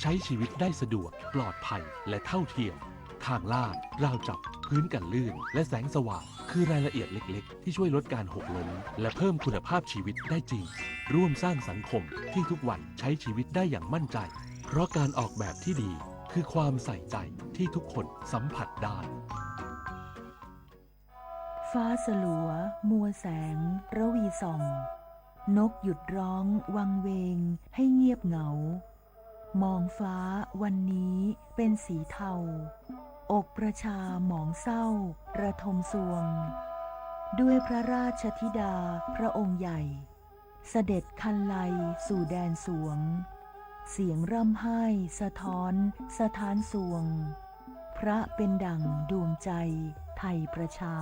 ใช้ชีวิตได้สะดวก ปลอดภัย และเท่าเทียม ทางลาด ราวจับ พื้นกันลื่น และแสงสว่าง คือรายละเอียดเล็กๆ ที่ช่วยลดการหกล้ม และเพิ่มคุณภาพชีวิตได้จริง ร่วมสร้างสังคมที่ทุกวัยใช้ชีวิตได้อย่างมั่นใจ เพราะการออกแบบที่ดี คือความใส่ใจที่ทุกคนสัมผัสได้ ฟ้าสลัว มัวแสง ระวีส่อง นกหยุดร้อง วังเวง ให้เงียบเหงา มองฟ้า วันนี้ เป็นสีเทา อกประชา หมองเศร้า ระทมซวง ด้วยพระราชธิดา พระองค์ใหญ่ เสด็จคันไลสู่แดนสวง เสียงร่ำไห้ สะท้อน สถานซวง พระเป็นดั่งดวงใจ ไทยประชา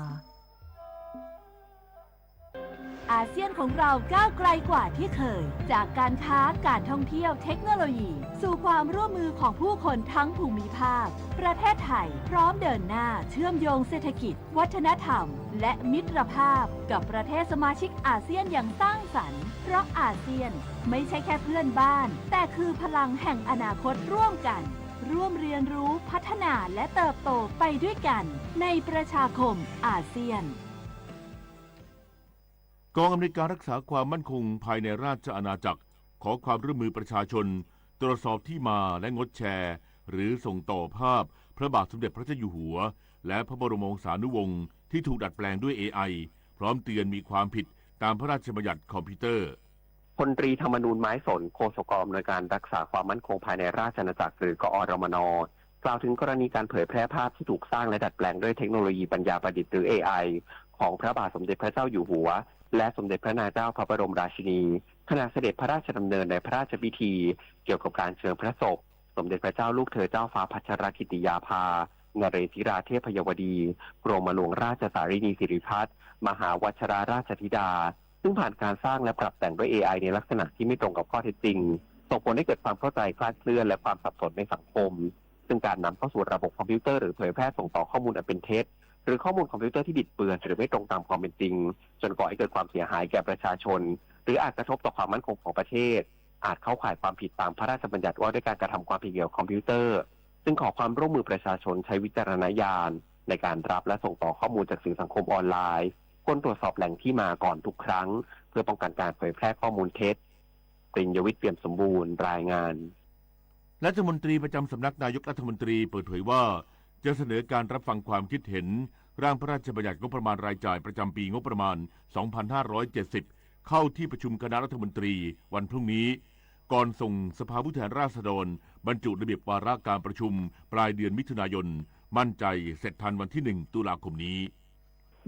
อาเซียนของเราก้าวไกลกว่าที่เคย จากการค้า การท่องเที่ยว เทคโนโลยี สู่ความร่วมมือของผู้คนทั้งภูมิภาค ประเทศไทยพร้อมเดินหน้าเชื่อมโยงเศรษฐกิจ วัฒนธรรม และมิตรภาพกับประเทศสมาชิกอาเซียนอย่างสร้างสรรค์ เพราะอาเซียนไม่ใช่แค่เพื่อนบ้าน แต่คือพลังแห่งอนาคตร่วมกัน ร่วมเรียนรู้ พัฒนา และเติบโตไปด้วยกัน ในประชาคมอาเซียน กองอำนวยการรักษาความมั่นคงภายในราชอาณาจักร ขอความร่วมมือประชาชน ตรวจสอบที่มาและงดแชร์ หรือส่งต่อภาพพระบาทสมเด็จพระเจ้าอยู่หัว และพระบรมวงศานุวงศ์ที่ถูกดัดแปลงด้วย เอไอ พร้อมเตือนมีความผิดตามพระราชบัญญัติคอมพิวเตอร์ พลตรีธรรมนูญ ไม้สน โฆษกกองอำนวยการรักษาความมั่นคงภายในราชอาณาจักร หรือ กอรมน กล่าวถึงกรณีการเผยแพร่ภาพที่ถูกสร้างและดัดแปลงด้วยเทคโนโลยีปัญญาประดิษฐ์หรือ เอไอ ของพระบาทสมเด็จพระเจ้าอยู่หัว และสมเด็จพระนางเจ้าพระบรมราชินี ขณะเสด็จพระราชดำเนินในพระราชพิธีเกี่ยวกับการเชิญพระศพ สมเด็จพระเจ้าลูกเธอเจ้าฟ้าพัชรกิติยาภา นเรศวราเทพยวดี กรมหลวงราชสารินีสิริพัฒน์ มหาวชราราชธิดา ซึ่งผ่านการสร้างและปรับแต่งด้วย เอไอ ในลักษณะที่ไม่ตรงกับข้อเท็จจริง ส่งผลให้เกิดความเข้าใจคลาดเคลื่อนและความสับสนในสังคม ซึ่งการนำเข้าสู่ระบบคอมพิวเตอร์หรือเผยแพร่ส่งต่อข้อมูลอันเป็นเท็จ หรือข้อมูลคอมพิวเตอร์ที่บิดเบือนหรือไม่ตรงตามความเป็นจริง จนก่อให้เกิดความเสียหายแก่ประชาชน หรืออาจกระทบต่อความมั่นคงของประเทศ อาจเข้าข่ายความผิดตามพระราชบัญญัติว่าด้วยการกระทำความผิดเกี่ยวกับคอมพิวเตอร์ ซึ่งขอความร่วมมือประชาชนใช้วิจารณญาณในการรับและส่งต่อข้อมูลจากสื่อสังคมออนไลน์ ควรตรวจสอบแหล่งที่มาก่อนทุกครั้ง เพื่อป้องกันการเผยแพร่ข้อมูลเท็จ ปริญญวิทย์ เปี่ยมสมบูรณ์ รายงาน รัฐมนตรีประจำสำนักนายกรัฐมนตรีเปิดเผยว่า จะเสนอการรับฟังความคิดเห็น ร่างพระราชบัญญัติงบประมาณรายจ่ายประจำปีงบประมาณ สองพันห้าร้อยเจ็ดสิบ เข้าที่ประชุมคณะรัฐมนตรีวันพรุ่งนี้ ก่อนส่งสภาผู้แทนราษฎรบรรจุระเบียบวาระการประชุมปลายเดือนมิถุนายน มั่นใจเสร็จทันวันที่ หนึ่ง ตุลาคมนี้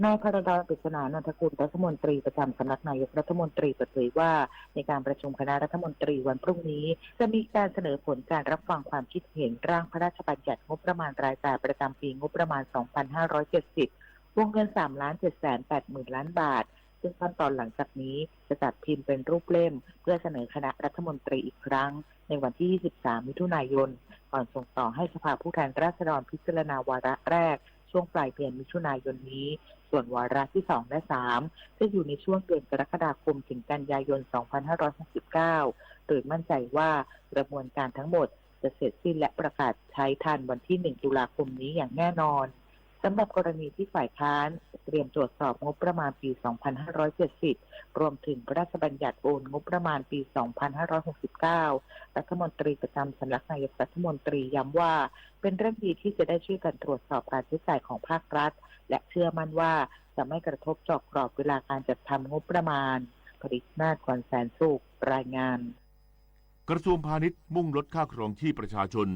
นายพาราดอน ปริศนานันทกุล รัฐมนตรีประจำสำนักนายกรัฐมนตรีเปิดเผยว่า ในการประชุมคณะรัฐมนตรีวันพรุ่งนี้ จะมีการเสนอผลการรับฟังความคิดเห็นร่างพระราชบัญญัติงบประมาณรายจ่ายประจำปีงบประมาณ สองพันห้าร้อยเจ็ดสิบ วงเงิน สามล้านเจ็ดแสนแปดหมื่นล้านบาท ซึ่งขั้นตอนหลังจากนี้จะจัดพิมพ์เป็นรูปเล่ม เพื่อเสนอคณะรัฐมนตรีอีกครั้ง ในวันที่ ยี่สิบสาม มิถุนายน ก่อนส่งต่อให้สภาผู้แทนราษฎรพิจารณาวาระแรก ช่วงปลายเดือนมิถุนายนนี้ ส่วนวาระที่ สอง และ สาม จะอยู่ในช่วงเดือนกรกฎาคมถึงกันยายน สองพันห้าร้อยหกสิบเก้า โดยมั่นใจว่ากระบวนการทั้งหมดจะเสร็จสิ้นและประกาศใช้ทันวันที่ หนึ่ง ตุลาคมนี้อย่างแน่นอน สำหรับกรณีที่ฝ่ายค้านเตรียมตรวจสอบงบประมาณปี สองพันห้าร้อยเจ็ดสิบ รวมถึงพระราชบัญญัติโอนงบประมาณปี สองพันห้าร้อยหกสิบเก้า รัฐมนตรีประจำสำนักนายกรัฐมนตรีย้ำว่า เป็นเรื่องดีที่จะได้ช่วยกันตรวจสอบการใช้จ่ายของภาครัฐ และเชื่อมั่นว่าจะไม่กระทบต่อกรอบเวลาการจัดทำงบประมาณ ผลิตนาถ ขวัญแสนสุข รายงาน กระทรวงพาณิชย์มุ่งลดค่าครองชีพประชาชน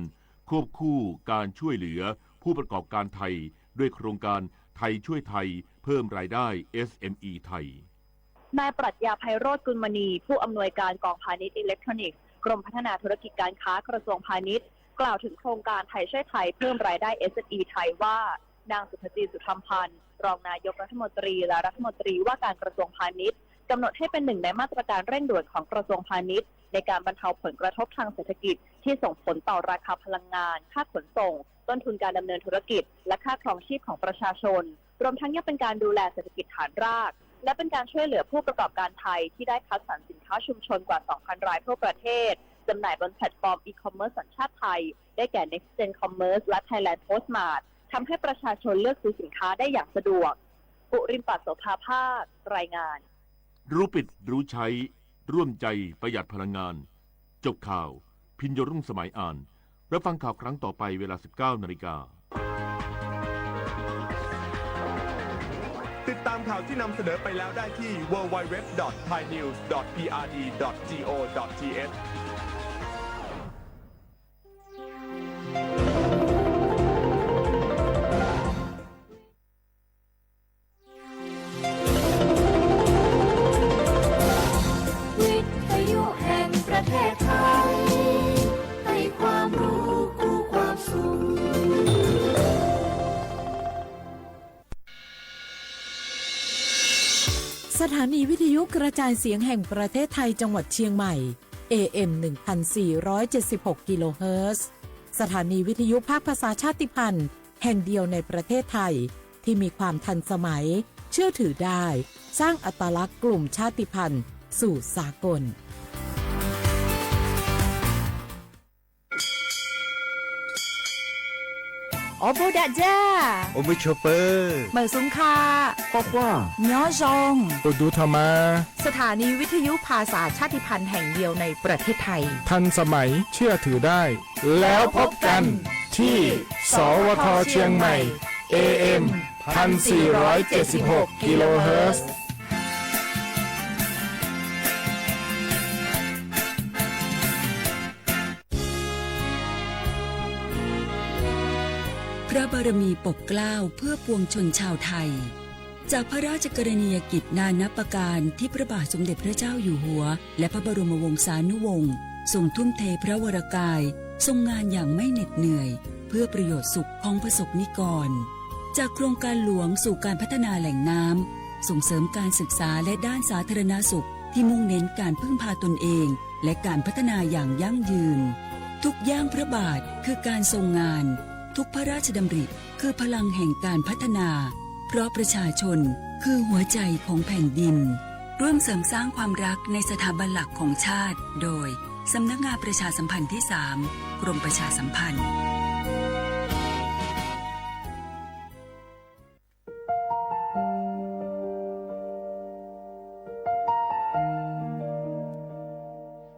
ควบคู่การช่วยเหลือผู้ประกอบการไทย ด้วยโครงการไทยช่วยไทย เพิ่มรายได้ เอสเอ็มอี ไทย นายปรัชญา ไพโรจน์กุลมณี ผู้อำนวยการกองพาณิชย์อิเล็กทรอนิกส์ กรมพัฒนาธุรกิจการค้า กระทรวงพาณิชย์ กล่าวถึงโครงการไทยช่วยไทย เพิ่มรายได้ เอสเอ็มอี ไทยว่า นางสุภจี สุธรรมพันธ์ รองนายกรัฐมนตรี และรัฐมนตรีว่าการกระทรวงพาณิชย์ กำหนดให้เป็นหนึ่งในมาตรการเร่งด่วนของกระทรวงพาณิชย์ ในการบรรเทาผลกระทบทางเศรษฐกิจ ที่ส่งผลต่อราคาพลังงาน ค่าขนส่ง ต้นทุนการดำเนินธุรกิจ และค่าครองชีพของประชาชน รวมทั้งยังเป็นการดูแลเศรษฐกิจฐานราก และเป็นการช่วยเหลือผู้ประกอบการไทยที่ได้คัดสรรสินค้าชุมชนกว่า สองพัน รายทั่วประเทศ จำหน่ายบนแพลตฟอร์มอีคอมเมิร์ซสัญชาติไทย ได้แก่ Next Gen Commerce และ Thailand Postmart ทำให้ประชาชนเลือกซื้อสินค้าได้อย่างสะดวก กุริมปะโสภาภาค รายงาน รู้ปิดรู้ใช้ ร่วมใจประหยัดพลังงาน จบข่าว พินโยรุ่งสมัยอ่าน รับฟังข่าวครั้งต่อไปเวลา สิบเก้านาฬิกา ติดตามข่าวที่นำเสนอไปแล้วได้ที่ ดับเบิลยู ดับเบิลยู ดับเบิลยู ดอท ไทยนิวส์ ดอท พีอาร์ดี ดอท จี โอ ดอท ที เอช วิทยุแห่งประเทศไทย ให้ความรู้คู่ความสุข สถานีวิทยุกระจายเสียงแห่งประเทศไทยจังหวัดเชียงใหม่ เอ เอ็ม หนึ่งพันสี่ร้อยเจ็ดสิบหก กิโลเฮิรตซ์ สถานีวิทยุภาคภาษาชาติพันธุ์แห่งเดียวในประเทศไทย ที่มีความทันสมัย เชื่อถือได้ สร้างอัตลักษณ์กลุ่มชาติพันธุ์สู่สากล Ob peb dag ja, ob peb chawv pawg, mawm xub kha, quaj quaj, nyob zoo, ua dub tha mas. สถานีวิทยุภาษาชาติพันธุ์แห่งเดียวในประเทศไทย ทันสมัย เชื่อถือได้ แล้วพบกันที่ สวท เชียงใหม่ เอ เอ็ม พันสี่ร้อยเจ็ดสิบหก กิโลเฮิรตซ์ พระบารมีปกเกล้าเพื่อปวงชนชาวไทย จากพระราชกรณียกิจนานับประการที่พระบาทสมเด็จพระเจ้าอยู่หัว และพระบรมวงศานุวงศ์ทรงทุ่มเทพระวรกาย ทรงงานอย่างไม่เหน็ดเหนื่อย เพื่อประโยชน์สุขของประสบนิกร จากโครงการหลวงสู่การพัฒนาแหล่งน้ำ ส่งเสริมการศึกษาและด้านสาธารณสุข ที่มุ่งเน้นการพึ่งพาตนเอง และการพัฒนาอย่างยั่งยืน ทุกย่างพระบาทคือการทรงงาน ทุกพระราชดำริคือพลังแห่งการพัฒนา เพราะประชาชนคือหัวใจของแผ่นดิน ร่วมเสริมสร้างความรักในสถาบันหลักของชาติ โดย สำนักงานประชาสัมพันธ์ที่สาม กรมประชาสัมพันธ์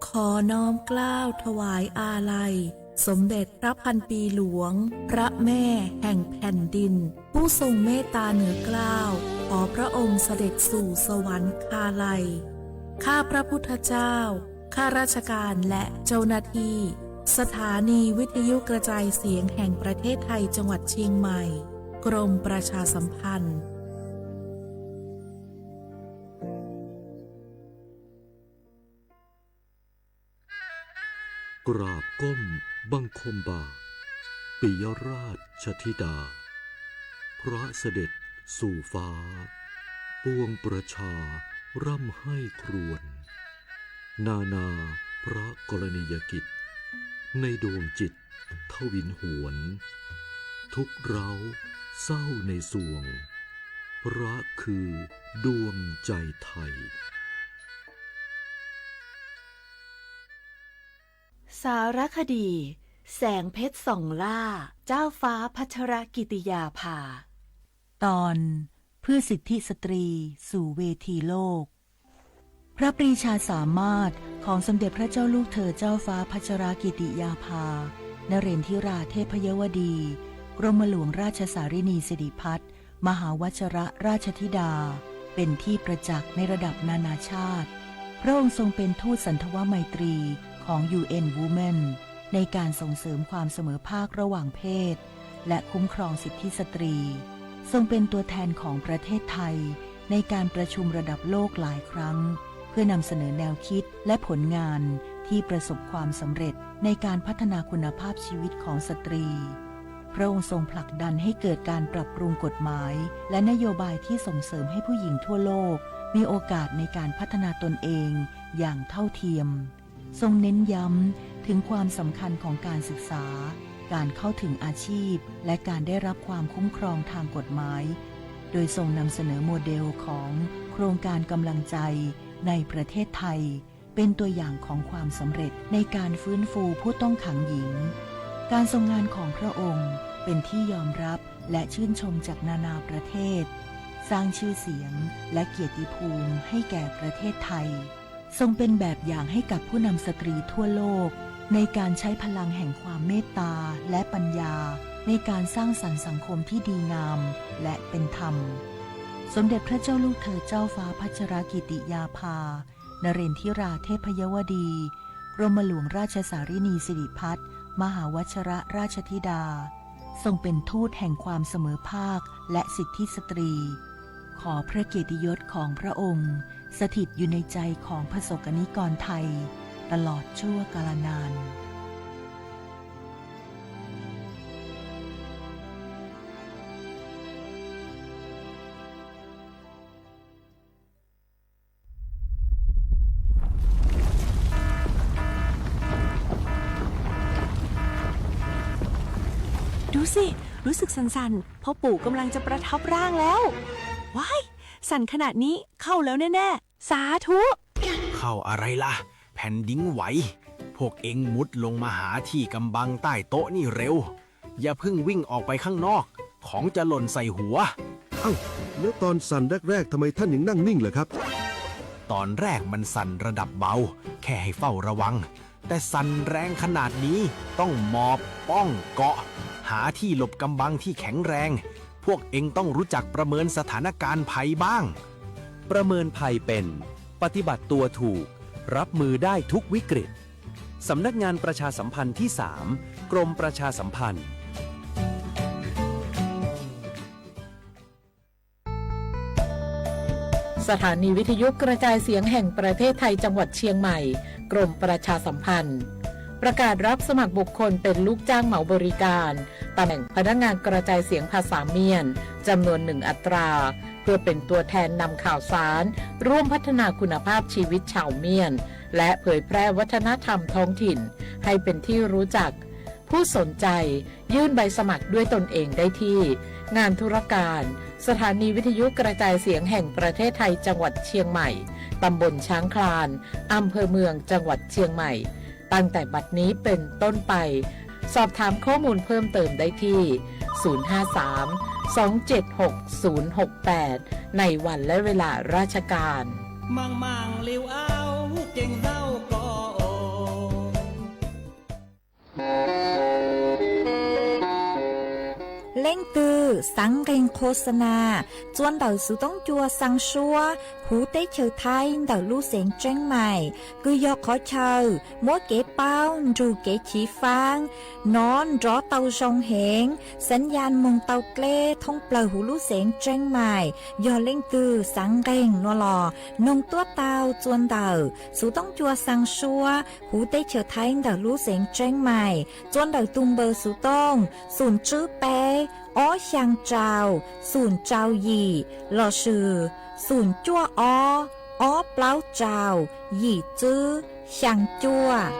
ขอน้อมเกล้าถวายอาลัย สมเด็จพระพันปีหลวง พระแม่แห่งแผ่นดิน ผู้ทรงเมตตาเหนือเกล้า ขอพระองค์เสด็จสู่สวรรคาลัย ข้าพระพุทธเจ้า ข้าราชการและเจ้าหน้าที่ สถานีวิทยุกระจายเสียงแห่งประเทศไทยจังหวัดเชียงใหม่ กรมประชาสัมพันธ์ กราบก้มบังคมบาท ปิยราชธิดา พระเสด็จสู่ฟ้า ปวงประชาร่ำไห้ครวญ นานาพระกรณียกิจ ในดวงจิตทวินหวน ทุกข์ร้าวเศร้าในสวง พระคือดวงใจไทย สารคดี แสงเพชรส่องล่า เจ้าฟ้าพัชรกิติยาภา ตอน เพื่อสิทธิสตรีสู่เวทีโลก พระปรีชาสามารถของสมเด็จพระเจ้าลูกเธอเจ้าฟ้าพัชรกิติยาภา นเรนทิราเทพยวดี กรมหลวงราชสารินีสิริพัฒน์ มหาวัชรราชธิดา เป็นที่ประจักษ์ในระดับนานาชาติ พระองค์ทรงเป็นทูตสันทวไมตรีของ ยู เอ็น Women ในการส่งเสริมความเสมอภาคระหว่างเพศ และคุ้มครองสิทธิสตรี ทรงเป็นตัวแทนของประเทศไทย ในการประชุมระดับโลกหลายครั้ง เพื่อนำเสนอแนวคิดและผลงานที่ประสบความสำเร็จในการพัฒนาคุณภาพชีวิตของสตรี พระองค์ทรงผลักดันให้เกิดการปรับปรุงกฎหมาย และนโยบายที่ส่งเสริมให้ผู้หญิงทั่วโลก มีโอกาสในการพัฒนาตนเองอย่างเท่าเทียม ทรงเน้นย้ำถึงความสำคัญของการศึกษา การเข้าถึงอาชีพ และการได้รับความคุ้มครองทางกฎหมาย โดยทรงนำเสนอโมเดลของโครงการกำลังใจในประเทศไทย เป็นตัวอย่างของความสำเร็จในการฟื้นฟูผู้ต้องขังหญิง การทรงงานของพระองค์เป็นที่ยอมรับและชื่นชมจากนานาประเทศ สร้างชื่อเสียงและเกียรติภูมิให้แก่ประเทศไทย ทรงเป็นแบบอย่างให้กับผู้นำสตรีทั่วโลก ในการใช้พลังแห่งความเมตตาและปัญญา ในการสร้างสรรค์สังคมที่ดีงามและเป็นธรรม สมเด็จพระเจ้าลูกเธอเจ้าฟ้าพัชรกิติยาภา นเรนทิราเทพยวดี กรมหลวงราชสารินีสิริพัฒน์ มหาวชรราชธิดา ทรงเป็นทูตแห่งความเสมอภาคและสิทธิสตรี ขอพระเกียรติยศของพระองค์สถิตอยู่ในใจของประสบกนิกรไทยตลอดชั่วกาลนาน ดูสิ รู้สึกสั่นๆ พ่อปู่กำลังจะประทับร่างแล้ว ว้าย สั่นขนาดนี้เข้าแล้วแน่ๆ สาธุ เข้าอะไรล่ะ แผ่นดินไหว พวกเอ็งมุดลงมาหาที่กำบังใต้โต๊ะนี่เร็ว อย่าเพิ่งวิ่งออกไปข้างนอก ของจะหล่นใส่หัว อ้าว แล้วตอนสั่นแรกๆ ทำไมท่านยังนั่งนิ่งล่ะครับ ตอนแรกมันสั่นระดับเบา แค่ให้เฝ้าระวัง แต่สั่นแรงขนาดนี้ต้องหมอบป้องเกาะ หาที่หลบกำบังที่แข็งแรง พวกเอ็งต้องรู้จักประเมินสถานการณ์ภัยบ้าง ประเมินภัยเป็น ปฏิบัติตัวถูก รับมือได้ทุกวิกฤต สำนักงานประชาสัมพันธ์ที่สาม กรมประชาสัมพันธ์ สถานีวิทยุกระจายเสียงแห่งประเทศไทยจังหวัดเชียงใหม่ กรมประชาสัมพันธ์ ประกาศรับสมัครบุคคลเป็นลูกจ้างเหมาบริการ ตำแหน่งพนักงานกระจายเสียงภาษาเมียน จำนวนหนึ่งอัตรา เพื่อเป็นตัวแทนนำข่าวสาร ร่วมพัฒนาคุณภาพชีวิตชาวเมียน และเผยแพร่วัฒนธรรมท้องถิ่น ให้เป็นที่รู้จัก ผู้สนใจยื่นใบสมัครด้วยตนเองได้ที่ งานธุรการ สถานีวิทยุกระจายเสียงแห่งประเทศไทยจังหวัดเชียงใหม่ ตำบลช้างคลาน อำเภอเมือง จังหวัดเชียงใหม่ ตั้งแต่บัดนี้เป็นต้นไป สอบถามข้อมูลเพิ่มเติมได้ที่ ศูนย์ห้าสามสองเจ็ดหกศูนย์หกแปด ในวันและเวลาราชการ Leej twg xaav nqeeg qhua xa nas txua ntawm xuv toob cua xaa suab huv teb chaws Thaib ntawm lub xeev Tseeb Maim, kws yog qhov chaw muab kev paub nrug kev chiv faab, nov nrov tau zoo heev, xeev yas moog tau dleb thoob plawg huv lub xeev Tseeb Maim, yog leej twg xaav nqeeg nuav los noog tuab tau txua ntawm xuv toob cua xaa suab huv teb chaws Thaib ntawm lub xeev Tseeb Maim txua ntawm tus npawb xuv tooj xoom tswb peb ob xyaa rau xoom rau yim lossis xoom cuaj ob ob plaub rau yim tswb xyaa cuaj.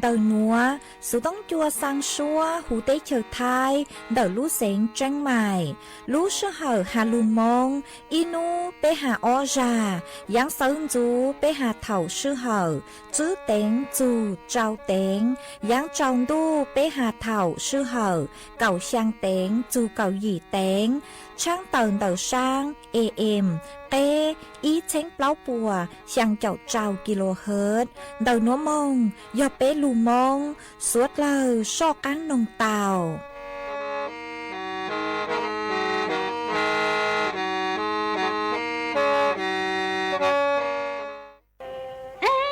Ntawm nuav, xuv toob cua xaa suab huv teb chaws Thaib ntawm lub xeev Tseeb Maim. Lub sij hawm has lug Moob, ib nub peb has ob zag, yaav sawv ntxuv peb has thaum sij hawm tswb teev txug rau teev, yaav tsaus ntuj peb has thaum sij hawm kaum xyaa teev txug kaum yim teev. Tshaab tawm ntawm saab A M qeb ib txheeb plaub puas xyaa caum rau kilohertz. Ntawm nuav moog yog peb lug Moob, suav dlawg soj qaab noog tau.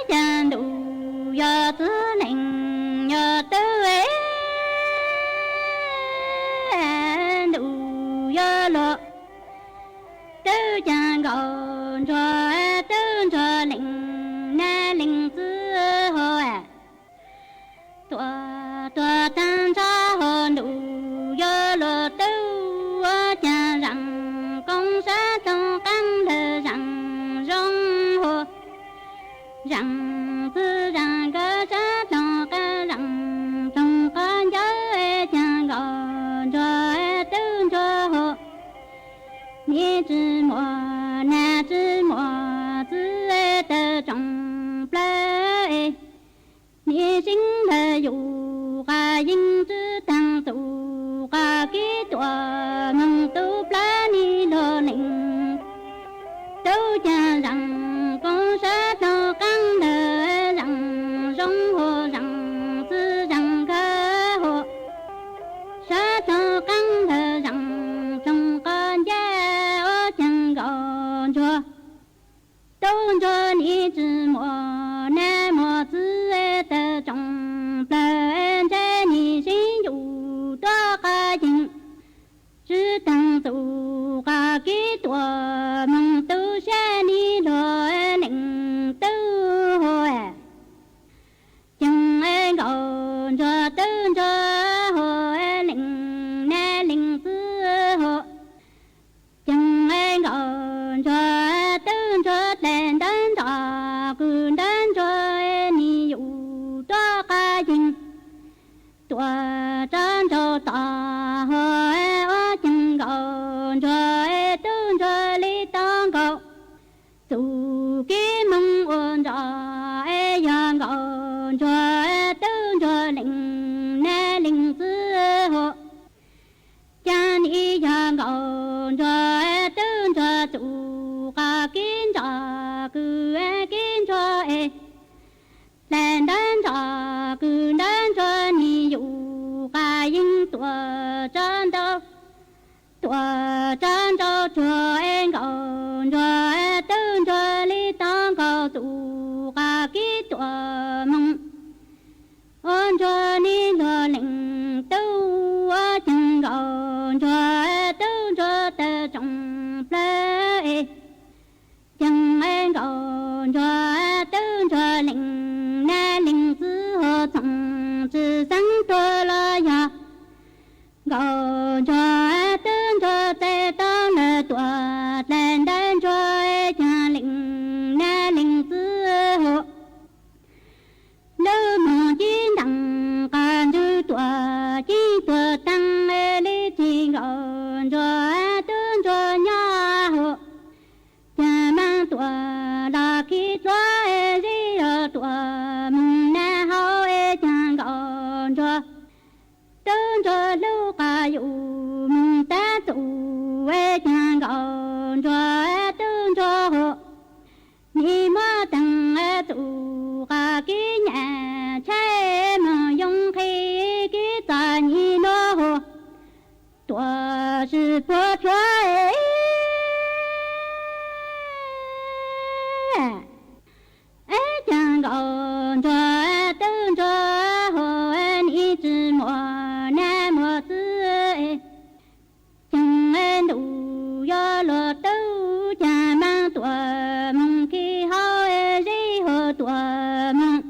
Caag ntuj yog txwv neeg yog tub, ntuj yog luag, tub caag nkaus ntsuag, tub ntsuag leej, leej txwv hab. Tuam tuag taag nrho hab, ntuj yog luag tub, caag zaam koob sab toog qaab lawg zaam zoo hab. ntsuag tub ntsuag hau, leej nab leej txiv hau. Ceev nkaus ntsuag tub ntsuag dlais ntab nrog kws ntab ntsuag, nim yus tuaj qab yeeg tuam tsob ntsaum tod hau. Ua ceev nkaus ntsuag tub ntsuag li tau nkaus txuj kev moog ua ntsuag, yog nkaus ntsuag tub ntsuag leej nab leej txiv hau. Ca nim yog nkaus ntsuag tub ntsuag txuj qab kev nrog kws kev ntsuag es dlais ntab nrog kws ntab ntsuag, nim yus qab yeeg tuam tsob ntsaum tuam tsob ntsaum tsuag. Nkaus ntsuag tub ntsuag li tau nkaus txuj qab kev tuam moog. Ua ntsuag nim luag leej tub, ua ceev nkaus ntsuag tub ntsuag tawm tsoom plawg es. Ceev nkaus ntsuag tub ntsuag leej nab leej txiv hau, txhoov tsi xeeb tuag los yog nkaus ntsuag tub ntsuag txais tau lawm tuam dlais ntab ntsuag, ca leej nab leej txiv hau. Lub moog cib ntees qab ntswg tuam cib tuam taag li tsi nkaus ntsuag tub ntsuag nyob hau. Ca maam tuam los khi dluav zeb hau, tuam moog nab hau, ca nkaus ntsuag tub ntsuag lub qab yus moog tab txuj, ca nkaus ntsuag tub ntsuag hau. Nim muab teeg txuj qab kev nyam tshaib moog yoo nqhis kev txom nyem nuav hau. Tuam swm puag tsuav ca nkaus ntsuag tub ntsuag hau, nim tsi muaj nab muaj txiv. Ceev ntuj yuav luag tub, ca maam tuam moog khi hau, zeb hau tuam moog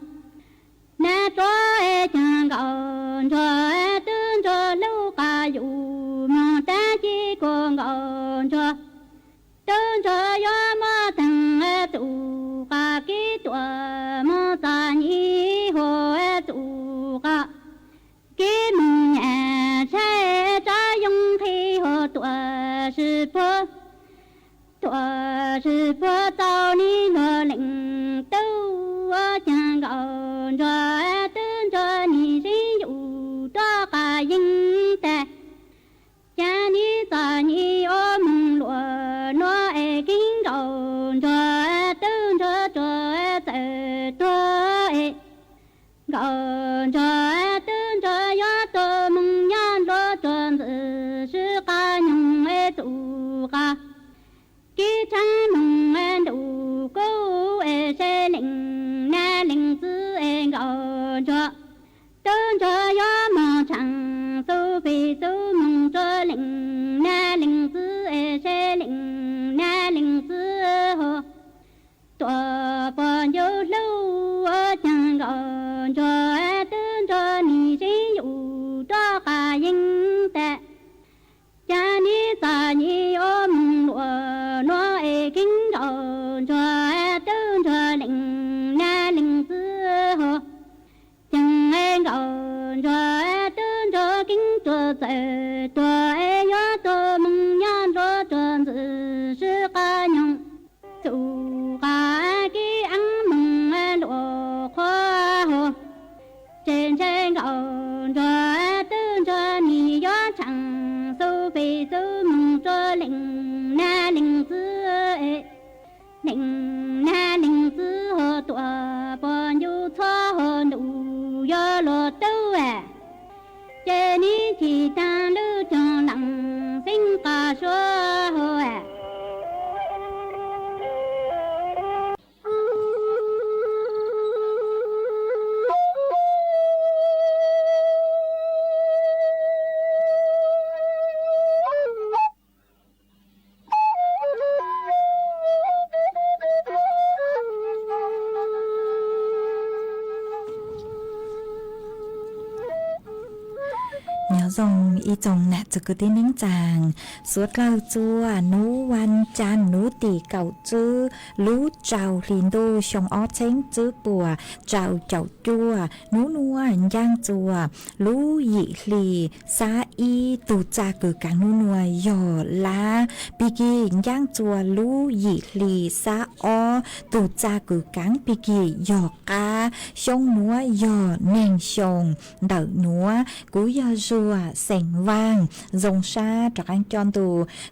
nab dluav, ca nkaus ntsuag tub ntsuag lub qab yus moog tab ci kua nkaus ntsuag tub ntsuag yuav muab teeg txuj qab kev tuam moog txom nyem hau, txuj qab kev moog nyam tshaib tsab yoo nqhis hau, tuam swm puag tuam swm puag txaus nim luag leej tub, ca nkaus ntsuag tub ntsuag nim zeeb yus tuaj qab yeeg tag. Ca nim txom nyem ua moog luam nuav es kheev nkaus ntsuag tub ntsuag tsuas txawm tuag es. Nkaus ntsuag tub ntsuag yuav tuag moog nyob nruab tsuas ntxwg sib qab nyoog es txuj qab kev tshaib moog ntuj kub es seb leej nab leej txiv es nkaus ntsuag tub ntsuag yuav moog tshaaj xub plig xub moog rua leej nab leej txiv es seb leej nab leej txiv hau. Tuam pog ncuj hlub ua caag nkaus ntsuag tub ntsuag nim zeeb yus rua qab yeeb tag. Ca nim txom nyem ua moog luam nuav es kheev nkaus ntsuag tub ntsuag leej nab leej txiv hau. Caag nkaus ntsuag tub ntsuag kheev tuag txawm tuag es yuav tuag moog nyob nruab tsuas ntxwg sib qab nyoog. Txuj qab kev aav moog luam qhuav hau. Tseem ntshe nkaus ntsuag tub ntsuag nim yuav tshaaj xub plig xub moog rua leej nab leej txiv. Leej nab leej txiv hau tuam pog ncuj txhua hau ntuj yuav luag tub. Ces nim chim taag lub caag leej xeeb qab suav hau. Nyob zoo ib tsoom nam txwv kwv tij neej tsaa, suav dlawg txua nub vas caas nub tim kaum tswb lub rau hli ntuj xyoo ob txheeb tswb puas rau caum cuaj. Nub nuav ncaaj txua lub yim hli xab ib, tug txaj kws kaav nub nuav yog lab pig kig. Ncaaj txua lub yim hli xab ob, tug txaj kws kaav pig kig yog qab. Xyoo nuav yog neeg xyoo ntawm nuav. Kuv yog Zuag xeem Vaaj, zoo sab rov qaab coj ntu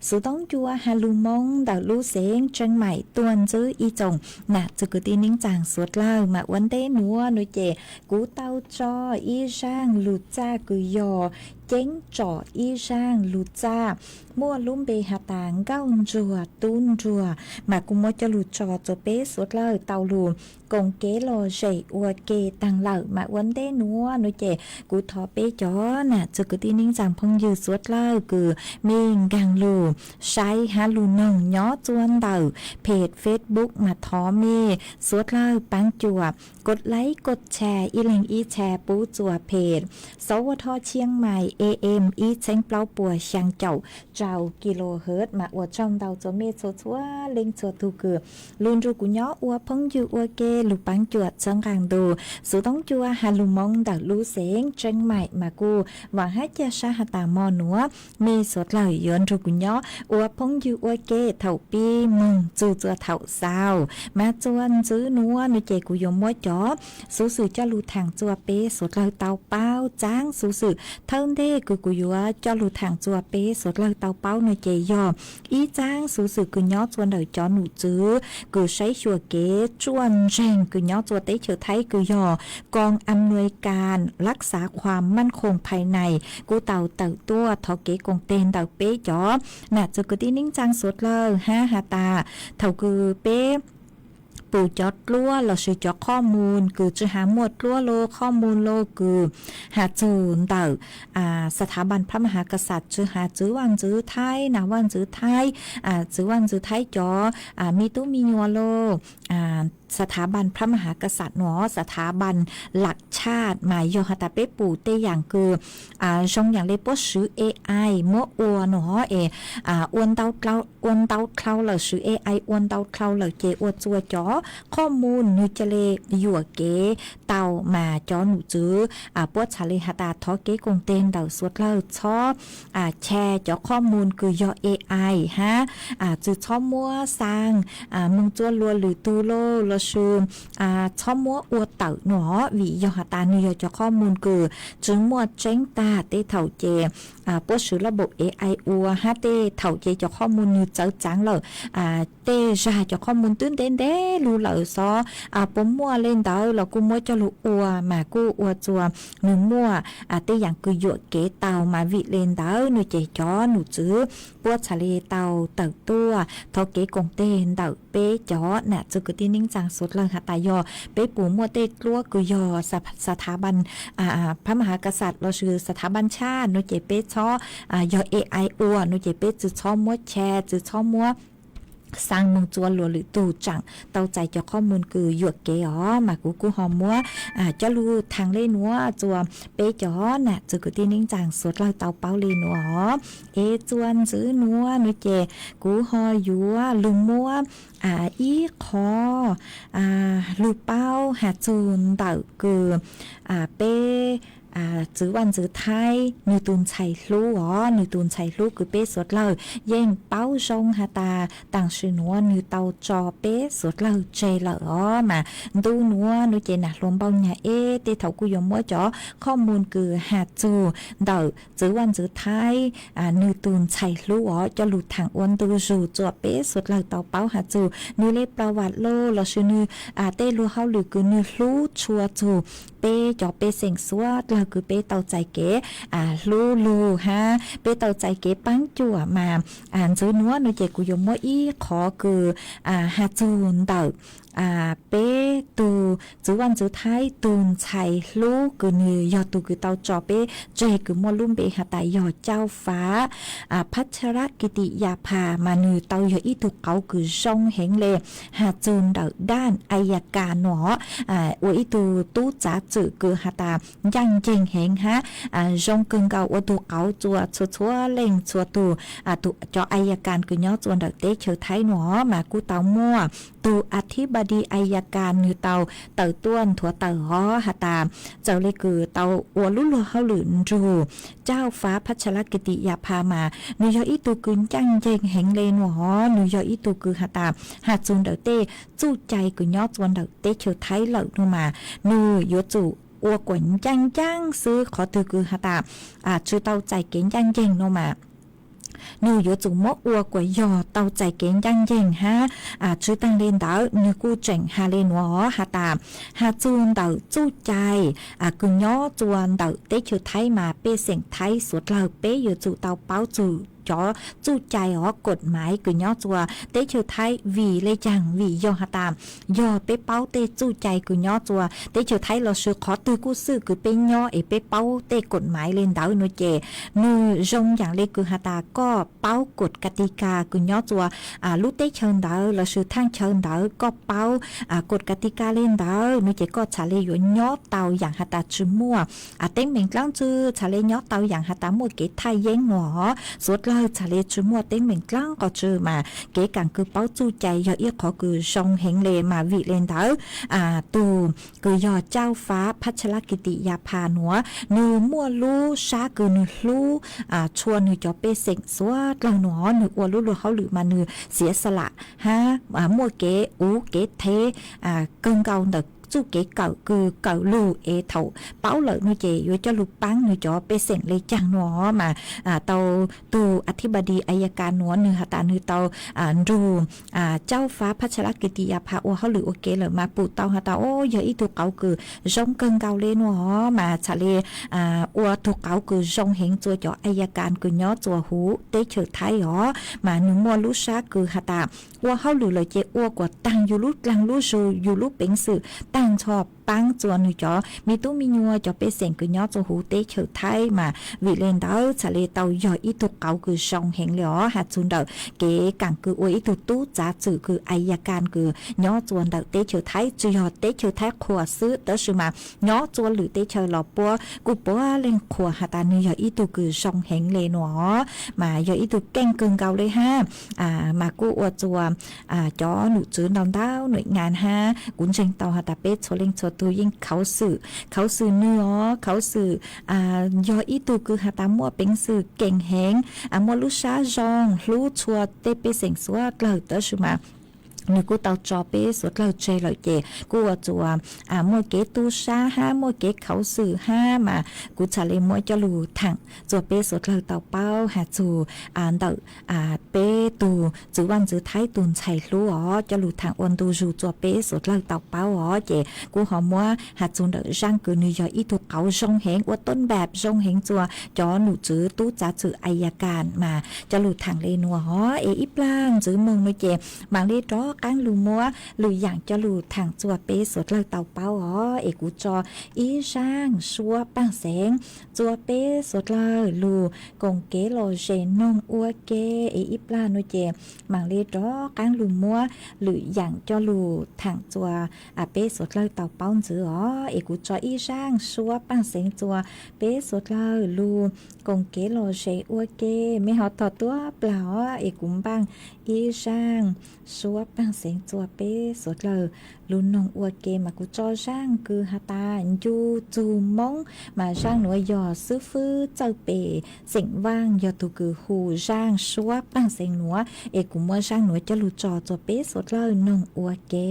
xuv toob cua has lug Moob ntawm lub xeev Tseeb Maim tuaj ntsib ib tsoom nam txwv kwv tij neej tsaa suav dlawg. Mas ua ntej nuav nuav ces kuv tau tso ib zaaj lug txaj kws yog ceeb tsom ib zaaj lug txaj muaj lub npe has tas Nkauj Ntsuag Tub Nruag, mas kuv muab coj lug tso rua peb suav dlawg tau lug koom kev lom zem ua ke taag lawm. Mas ua ntej nuav nuav ces kuv thov peb cov nam txwv kwv tij neej tsaa phooj ywg suav dlawg kws mej nkaag lug saib hab lug noog nyob txua ntawm peg Facebook mas thov mej suav dlawg paab cuam kod laib kod tshare ib leeg ib tshare pub txua peg Xov Ua Dho Tshiab Mais A M ib txheeb plaub puas xyaa caum rau kilohertz. Mas ua tsaug ntau rua mej txhua txhua leej txhua tug kws lug nrug kuv nyob ua phooj ywg ua ke lug paab cuam txhawb nqaa ntu xuv toob cua has lug Moob ntawm lub xeev Tseeb Maim. Mas kuj vaam hab ca sab has tas mo nuav mej suav dlawg yuav nrug kuv nyob ua phooj ywg ua ke thaum pib moog txug txua thaum xaus. Mas txua ntxiv nuav nuav ces kuv yuav muab cov xuv xwm coj lug thaam txua peb suav dlawg tau paub. Txaab xuv xwm thawj ntej kws kuv yuav coj lug thaam txua peb suav dlawg tau paub nuav ces yog ib txaab xuv xwm kws nyob txua ntawm cov num tswv kws saib xyuas kev tsuaj ntseeg kws nyob txua teb chaws Thaib kws yog ກອງອຳນວຍການ ລັກສາຄວາມໝັ້ນຄົງພາຍໃນ kuj tau tawm tuaj thov kev koom teg ntawm peb cov nam txwv kwv tij neej tsaa suav dlawg hab has tas thaum kws peb pum cov dluab lossis cov qhov mus kws tsi has muaj dluab los qhov mus los kws has txug ntawm ສະຖາບັນພຣະມະຫາກະສັດ tsi has txwv vaaj ntxwv Thaib, nas vaaj ntxwv Thaib, txwv vaaj ntxwv Thaib cov me tub me nyuam los ສະຖາບັນພຣະມະຫາກະສັດ nuav ສະຖາບັນຫຼັກຊາດ mas yog has tas peb pum tej yaam kws zoo yaam le puab swv A I muab ua nuav es ua ntau dlhau lawm, swv A I ua ntau dlhau lawm ces ua txua cov qhov mus nwg ca le yuam kev tau. Mas cov num tswv puab txhad le has tas thov kev koom teg ntawm suav dlawg txhob share cov qhov mus kws yog A I hab tsi txhob muab xaa moog txua luas lwm tug los lossis txhob muab ua tawm nuav, vim yog has tas nwg yog cov qhov mus kws tsi muaj tseeb tag. Tej thaum ces puab swv laj npaum A I ua hab tej thaum ces cov qhov mus nwg txawv tsaav lawm, tej zag cov qhov mus twb ntev ntev lug lawm xwb, puas muaj le ntawd los kuj muab coj lug ua mas kuj ua txua nwg muaj tej yaam kws yuam kev tau. Mas vim le ntawd nuav ces cov num tswv puab txhad le tau tawm tuaj thov kev koom teg ntawm peb cov nam txwv kwv tij neej tsaa suav dlawg has tas yog peb pum muaj tej dluab kws yog ສະຖາບັນພຣະມະຫາກະສັດ lossis ສະຖາບັນຊາດ nuav ces peb txhob, yog A I ua nuav ces peb tsi txhob muab share, tsi txhob muab xaa moog txua luas lwm tug tsaam tau txais cov qhov mus kws yuam kev os. Mas kuv kuj ho muab coj lug thaam le nuav txua peb cov nam txwv kwv tij neej tsaa suav dlawg tau paub le nuav os. Es txua ntxiv nuav nuav ces kuv ho yuav lug muab ib qhov lug paub has txug ntawm kws peb txwv vaaj ntxwv Thaib nwg tug ntxhais hlub os, nwg tug ntxhais hlub kws peb suav dlawg yeej paub zoo has tas taam sim nuav nwg tau tso peb suav dlawg tseg lawm os. Mas ntu nuav nuav ces nam hluas npauj nyag eb tej thaum kuj yuav muab cov qhov mus kws has txug ntawm txwv vaaj ntxwv Thaib nwg tug ntxhais hlub os coj lug thaam ua ntu zug txua peb suav dlawg tau paub has txug nwg le plas vam los lossis nwg tej luag hauj lwm kws nwg hlub tshua txug peb cov pej xeem suav dlawg kws peb tau txais kev hlub lug hab peb tau txais kev paab cuam. Mas ntxiv nuav nuav ces kuv yuav muab ib qhov kws has txug ntawm peb tug txwv vaj ntxwv Thaib tug ntxhais hlub kws nws yog tug kws tau tso peb tseg kws muaj lub npe has tas yog Cauj Fav Phacharakitiyapha mas nws tau yog ib tug qauv kws zoo heev le has txug ntawm daj ayakas no, ua ib tug tub txav txwm kws has tas ncaaj nceeg heev hab zoo kawg nkaus ua tug qauv txua txhua txhua leej txhua tug cov ayakas kws nyob txua ntawm teb chaws Thaib no mas kuj tau muaj tug athibadi ayakas nws tau tawm tuaj nthuav tawm hov has tas txawm le kws tau ua lub luag hauj lwm nrug Cauj Fav Phacharakitiyapha mas nws yog ib tug kws ncaaj nceeg heev le no hov, nws yog ib tug kws has tas has txug ntawm tej txuj cai kws nyob txua ntawm teb chaws Thaib lawm no mas nws yuav tsum ua kuas ncaaj ncaaj xwb, qhov twg kws has tas tsi tau txais kev ncaaj nceeg no mas nws yuav tsum muab ua kuas yog tau txais kev ncaaj nceeg hab. Tsi taag le ntawd nws kuj tseem has le nuav hov has tas has txug ntawm txuj cai kws nyob txua ntawm teb chaws Thaib mas pej xeem Thaib suav dlawg peb yuav tsum tau paub txug cov txuj cai hov kod maiv kws nyob txua teb chaws Thaib. Vim le caag? Vim yog has tas yog peb paub tej txuj cai kws nyob txua teb chaws Thaib lossis qhov twg kuj xwb kws peb nyob es peb paub tej kod maiv le ntawd no ces nws zoo yaam le kws has tas koj paub kod katika kws nyob txua lub teb chaws ntawd lossis thaaj chaw ntawd, koj paub kod katika le ntawd no ces koj txhad le yuav nyob tau yaam has tas tsi muaj teeb meem dlaab tsi, txhad le nyob tau yaam has tas muaj kev thaj yeeb no hov, suav dlawg txhad le tsi muaj teeb meem dlaab qos tsi mas kev kaam kws paub txuj cai yog ib qhov kws zoo heev le mas vim le ntawd tug kws yog Cauj Fav Phacharakitiyapha nuav nws muaj lub sab kws nws hlub txhua nws cov pej xeem suav dlawg no hov, nws ua lub luag hauj lwm mas nws xiav xa lam hab muaj kev uv kev thev kawg nkaus ntawm txuj kev kawm kws kawm lug es thaum paub lawm no ces yuav coj lug paab nws cov pej xeem le caag no mas tau tug athibadi ayakas nuav nws has tas nws tau nrug Cauj Fav Phacharakitiyapha ua hauj lwm ua ke lawm mas pum tau has tas o yog ib tug qauv kws zoo kawg nkaus le no hov mas txhad le ua tug qauv kws zoo heev txua cov ayakas kws nyob txua huv teb chaws Thaib hov mas nws muaj lub sab kws has tas ua hauj lwm lawm ces ua kuas taag yug lub dlaag lub zug yug lub peev xwm taag nrho paab txua nws cov me tub me nyuam cov pej xeem kws nyob txua huv teb chaws Thaib mas vim le ntawd txhad le tau yog ib tug qauv kws zoo heev le os has txug ntawm kev kaam kws ua ib tug tub txav txwm kws ayakas kws nyob txua ntawm teb chaws Thaib, tsi yog teb chaws Thaib qhuas xwb tab sis mas nyob txua lwm teb chaws los puab kuj puav leej qhuas has tas nws yog ib tug kws zoo heev le no mas yog ib tug keej kawg nkaus le hab mas kuj ua txua cov nom tswv ntau ntau nuim nyav hab kuv ntseeg tau has tas peb txhua leej txhua tug yeej khuv xim, khuv xim nws os, khuv xim yog ib tug kws has tas muaj peev xwm keem heev, muaj lub sab zoo hlub txhua tej pej xeem suav dlawg tab sis mas nws kuj tau tso peb suav dlawg tseg lawm ces kuj ua txua muaj kev tu sab hab muaj kev khuv xim hab mas kuv txhad le muab coj lug thaam txua peb suav dlawg tau paub has txug ntawm peb tug txwv vaj ntxwv Thaib tug ntxhais hlub os, coj lug thaam ua ntu zus txua peb suav dlawg tau paub os ces kuj ho muab has txug ntawm zaaj kws nws yog ib tug qauv zoo heev ua tub npam zoo heev txua cov nom tswv tub txav txwm ayakas mas coj lug thaam le nuav hov es ib plag ntxiv moog no ces maam le rov qaab lug muab lwm yaam coj lug thaam txua peb suav dlawg tau paub os es kuv tso ib zaaj suab paaj xeev txua peb suav dlawg lug koom kev lom zem noog ua ke es ib plag no ces maam le rov qaab lug muab lwm yaam coj lug thaam txua peb suav dlawg tau paub ntxiv os es kuv tso ib zaaj suab paaj xeev txua peb suav dlawg lug koom kev lom zem ua ke. Mej ho tog tuab plag os es kuv npaaj ib zaaj suab paaj xeev txua peb suav dlawg lug noog ua ke mas kuv tso zaaj kws has tas ncu txug Moob mas zaaj nuav yog xwb fwb txawj pem xeem Vaaj yog tug kws hu zaaj suab paaj xeev nuav es kuv muab zaaj nuav coj lug tso txua peb suav dlawg noog ua ke.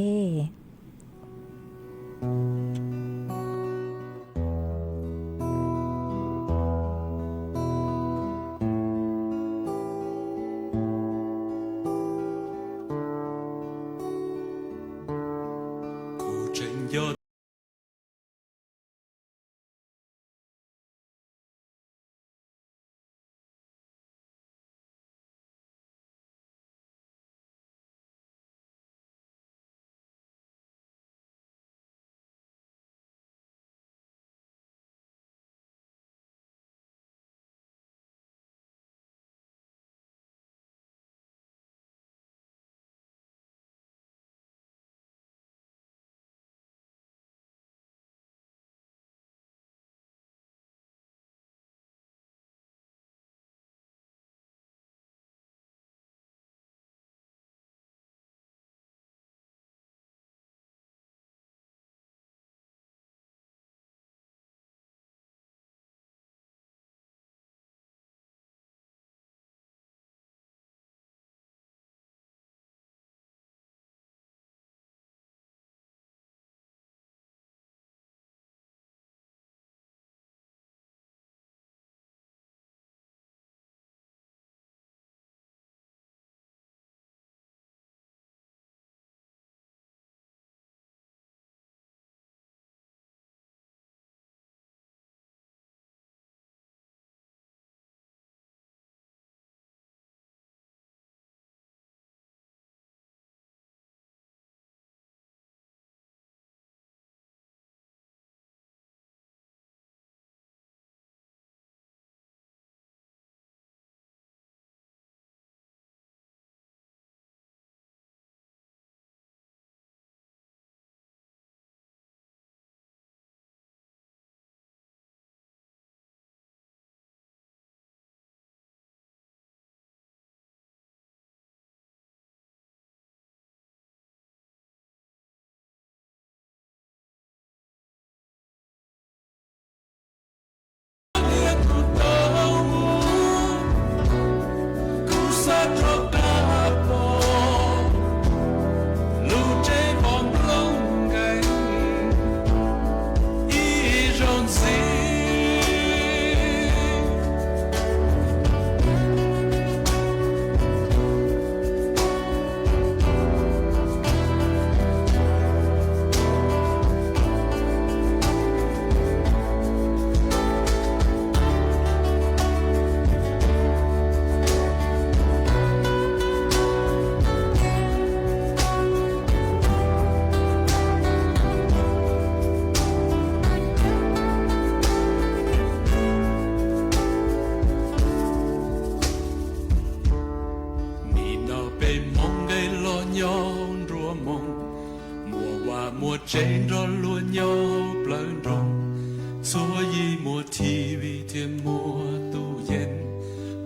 T V thiaj muaj tus yees,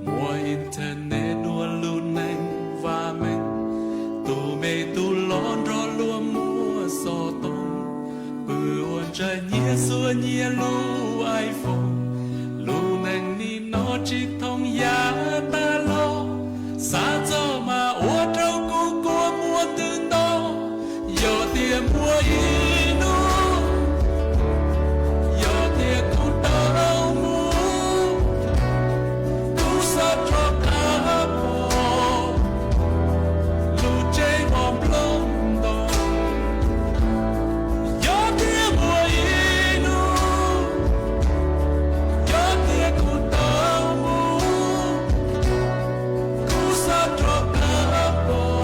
muaj internet dua lub neej vaj meej. Tus me tub loj nrog luag muaj xov tooj, pw ua ntsej nyiag xuas nyiag lub iPhone. Lub neej nim no tsis thooj yam tag los, xav txog mas ua rau kuv kua muag twb nto. Yog tias muaj ib hnub, yog tias kuv tau mus, kuv xav rov qab pom lub tsev vov nplooj ntoo. Yog tias muaj ib hnub, yog tias kuv tau mus, kuv xav rov qab pom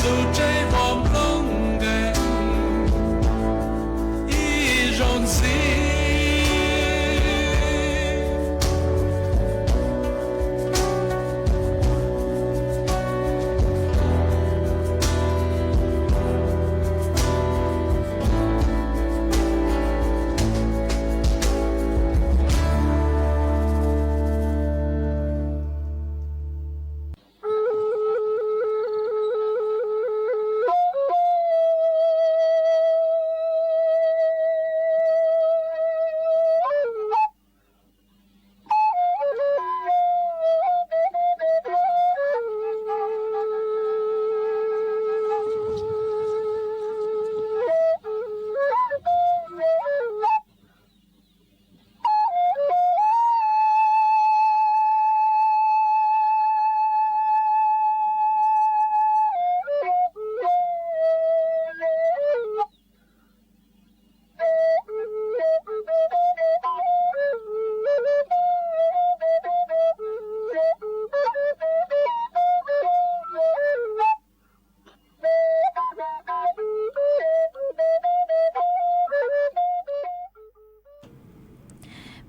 lub tsev vov nplooj nkees ib zaug ntxiv.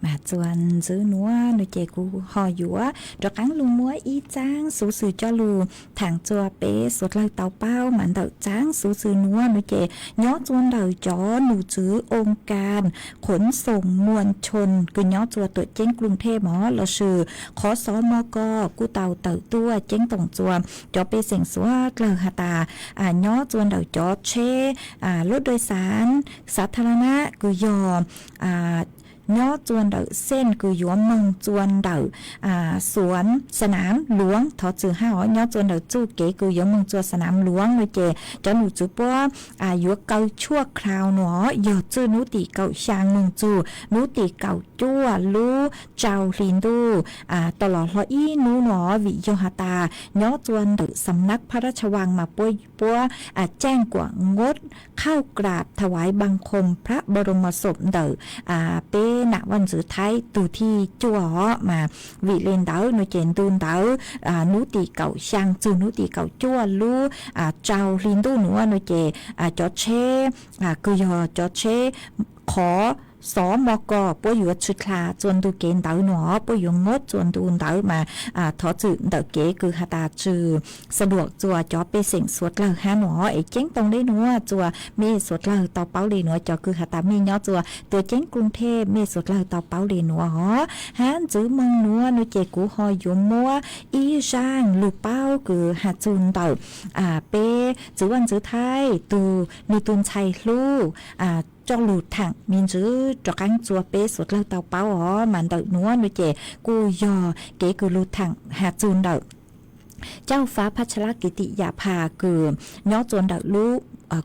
Mas txuas ntxiv nuav no ces kuv ho yuav rov qaab lug muab ib txaab xuv xwm coj lug thaam txug peb suav dlawg tau paub. Mas ntawm txaab xuv xwm nuav no ces nyob txug ntawm cov num tswv oo kas khuv xoom muas choo kws nyob txug tuam ceeb Klooj Thej mog lossis qhov xov mog ko kuj tau tawm tuaj ceeb toom txug cov pej xeem suav dlawg has tas nyob txug ntawm cov tsheb lub doj xaav xav tha la na kws yog nyob txug ntawm xeej kws yuav moog txug ntawm suav xanaam luav thov txwm hab os, nyob txug ntawm txuj kev kws yuav moog txug xanaam luav no ces cov num tswv puab yuav kaw tshuaj khaus no yog txuj nub tim kaum xyaa moog txug nub tim kaum cuaj lub tsau hli ntuj tau los hlo ib nub no vim yog has tas nyob txug ntawm xam nab phab rab tsha vaas mas puab puab caaj kuam nkob khauj krab thawais npaa qhoom phrab npau roo mos xom ntawm peb nam vaj ntxwv Thaib tug thib cuaj os. Mas vim le ntawd no ces ntu ntawd nub tim kaum xyaa txug nub tim kaum cuaj lub tsau hli ntuj nuav no ces cov tsheb kws yog cov tsheb qhov xov mog ko puab yuav tshwm dlha txug ntu kev ntawd no puab yuav nkob txug ntu ntawd mas thov txwm ntawm kev kws has tas tsi xa duam txug cov pej xeem suav dlawg hab no es ceeb toom le nuav txug mej suav dlawg tau paub le nuav cov kws has tas mej nyob txug tuam ceeb Klooj Thej mej suav dlawg tau paub le nuav os. Hab ntxiv moog nuav no ces kuv ho yuav muab ib zaaj lug paub kws has txug ntawm peb txwv vaj ntxwv Thaib tug nwg tug ntxhais hlub coj lug thaam me ntsis rov qaab txug peb suav dlawg tau paub os. Mas ntawm nuav no ces kuj yog kev kws lug thaam has txug ntawm cauj fab Phab Tshaj Lab Kiv Tim Yam Phas kws nyob txug ntawm lub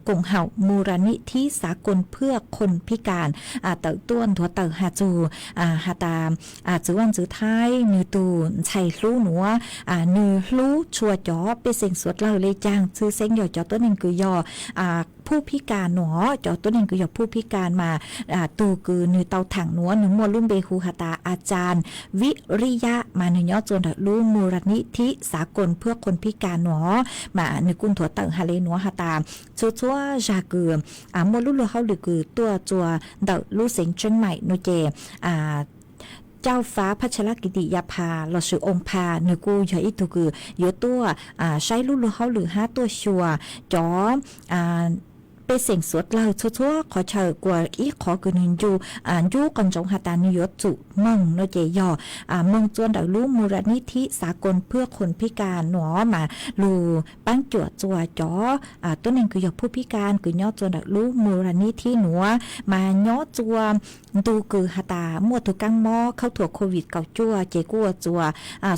koom haum Mus Ras Nim Thib Xav Koos Phwj Khoos Phib Kas tawm tuaj nthuav tawm has txug has tas txwv vaj ntxwv Thaib nwg tug ntxhais hlub nuav nwg hlub tshua cov pej xeem suav dlawg le caag, tshwj xeeb yog cov tuab neeg kws yog phuj phib kas nuav. Cov tuab neeg kws yog phuj phib kas mas tug kws nwg tau thaam nuav nwg muaj lub npe hu has tas A Cas Vib Rib Yab mas nwg nyob txug ntawm lub Mus Ras Nim Thib Xav Koos Phwj Khoos Phib Kas nuav. Mas nwg kuj nthuav tawm has le nuav has tas txhua txhua zag kws muaj lub luag hauj lwm kws tuaj txug ntawm lub xeev Tsheeb Maim no ces cauj fab Phab Tshaj Lab Kiv Tim Yam Phas lossis Oo Phas nwg kuj yog ib tug kws yuav tuaj saib lub luag hauj lwm hab tuaj xyuas cov pej xeem suav dlawg txhua txhua qhov chaw, kuas ib qhov kws nws ncu, ncu qhov ntsoov has tas nws yuav tsum moog no ces yog moog txua ntawm lub Mus Ra Nib Thib Xav Koos Phwb Khoos Phib Kas nuav mas lug paab cuam txua cov tuab neeg kws yog phuj phib kas kws nyob txua ntawm lub Mus Ra Nib Thib nuav mas nyob txua ntu kws has tas muaj tug kaab mob khaub thuas COVID kaum cuaj ces kuj ua txua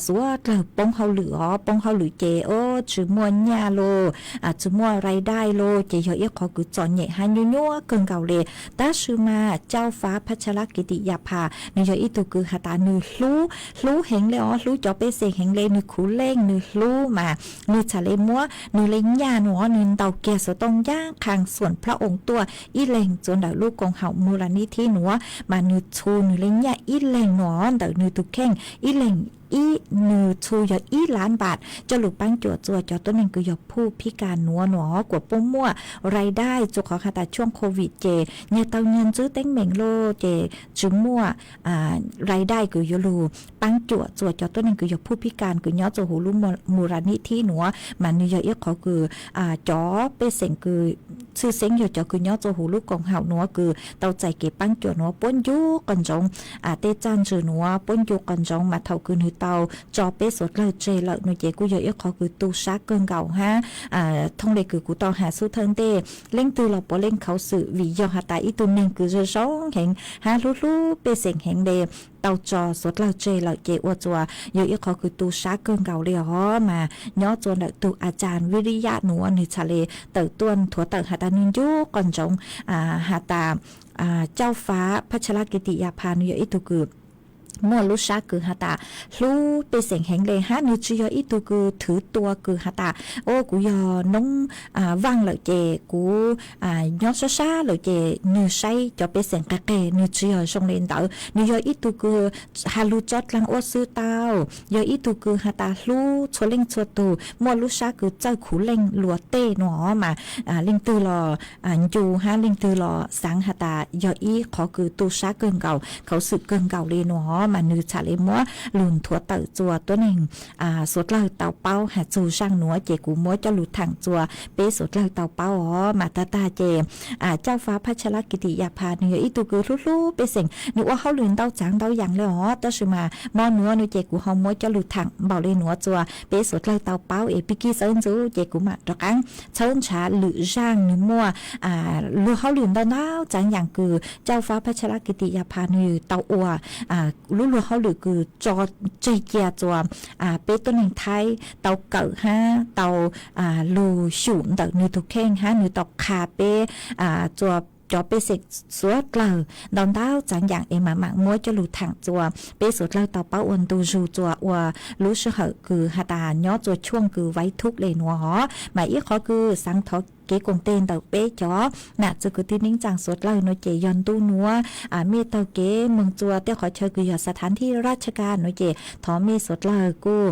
suav dlawg poob hauj lwm os, poob hauj lwm ces tsi muaj nyaj los, tsi muaj rai daij los ces yog ib qhov kws txom nyem hab nyuaj nyuaj kawg nkaus le. Tab sis mas Cauj Fab Phab Tshaj Lab Kiv Tis Yas Phas nws yog ib tug kws has tas nws hlub, hlub heev le os, hlub cov pej xeem heev le, nws khuv leej nws hlub mas nws txhad le muab nws le nyaj nuav nws ntaus kiag xuv tooj ncaab qha xuam plab oo tuaj ib leeg txua ntawm lub koom haum Mus Ra Nib Thib nuav mas nws txhu nws le nyaj ib leeg nuav ntawm nws tug kheej ib leeg ib, nws txhu yog ib lab npam coj lug paab cuam txua cov tuab neeg kws yog phuj phib kas nuav nuav kuas puab muaj rai daij txug qhov has tas tshuaj COVID ces nyag tau nyag ntswb teeb meem los ces tsi muaj rai daij kws yuav lug paab cuam txua cov tuab neeg kws yog phuj phib kas kws nyob txua huv lub Mus Ra Nib Thib nuav mas nws yog ib qhov kws cov pej xeem kws tshwj xeeb yog cov kws nyob txua huv lub koom haum nuav kws tau txais kev paab cuam nuav puab ncu qhov ntsoov tej txaj ntswg nuav puab ncu qhov ntsoov mas thaum kws nws tau tso peb suav dlawg tseg lawm no ces kuj yog ib qhov kws tu sab kawg nkaus hab. Thooj le kws kuv tau has xub thawj ntej, leej twg los puav leej khuv xim vim yog has tas ib tug neeg kws zoo zoo heev hab hlub hlub pej xeem heev le tau tso suav dlawg tseg lawm ces ua txua yog ib qhov kws tu sab kawg nkaus le os mas nyob txua ntawm tug A Cas Vij Lis Yaj nuav nws txhad le tawm tuaj nthuav tawm has tas nws ncu qhov ntsoov has tas Cauj Fab Phab Tshaj Lab Kiv Tis Yas Phas nws yog ib tug kws muaj lub sab kws has tas hlub pej xeem heev le hab nws tsi yog ib tug kws thwv tua kws has tas o kuv yog noob vaaj lawm ces kuv nyob sab sab lawm ces nws saib cov pej xeem qeg qeg, nws tsi yog zoo le ntawd. Nws yog ib tug kws has lug tso dlaag ua xwb tau, yog ib tug kws has tas hlub txhua leej txhua tug, muaj lub sab kws txawj khuv leej luas tej nuav mas leej twg los ncu hab leej twg los xaav has tas yog ib qhov kws tu sab kawg nkaus khuv xim kawg nkaus le nuav mas nws txhad le muab lug nthuav tawm txua tuab neeg suav dlawg tau paub has txug zaaj nuav ces kuv muab coj lug thaam txua peb suav dlawg tau paub os mas tag tag ces Cauj Fab Phab Tshaj Lab Kiv Tis Yas Phas nws yog ib tug kws hlub hlub pej xeem, nws ua hauj lwm ntau tsaav ntau yaam le os tab sis mas mo nuav nuav ces kuv ho muab coj lug thaam npaum le nuav txua peb suav dlawg tau paub es pig kig xawb ntxuv ces kuv mam rov qaab txhawb ntshav lwm zaaj nws muaj luag hauj lwm ntau ntau tsaav yaam kws Cauj Fab Phab Tshaj Lab Kiv Tis Yas Phas nws tau ua lub luag hauj lwm kws tso tseg cia txua peb tuab neeg Thaib tau kawm hab tau lug xyum ntawm nws tug kheej hab nws tau qha peb txua cov pej xeem suav dlawg ntau ntau tsaav yaam es mam mam muab coj lug thaam txua peb suav dlawg tau paub ua ntu zug txua ua lub sij hawm kws has tas nyob txua tshuaj kws vaiv thuj le nuav os mas ib qhov kws xaav thov kev koom teg ntawm peb cov nam txiv kwv tij neej tsaa suav dlawg nuav ces yog ntu nuav mej taug kev moog txua tej qhov chaw kws yog xav thav thij raj tshaj kas nuav ces thov mej suav dlawg kuj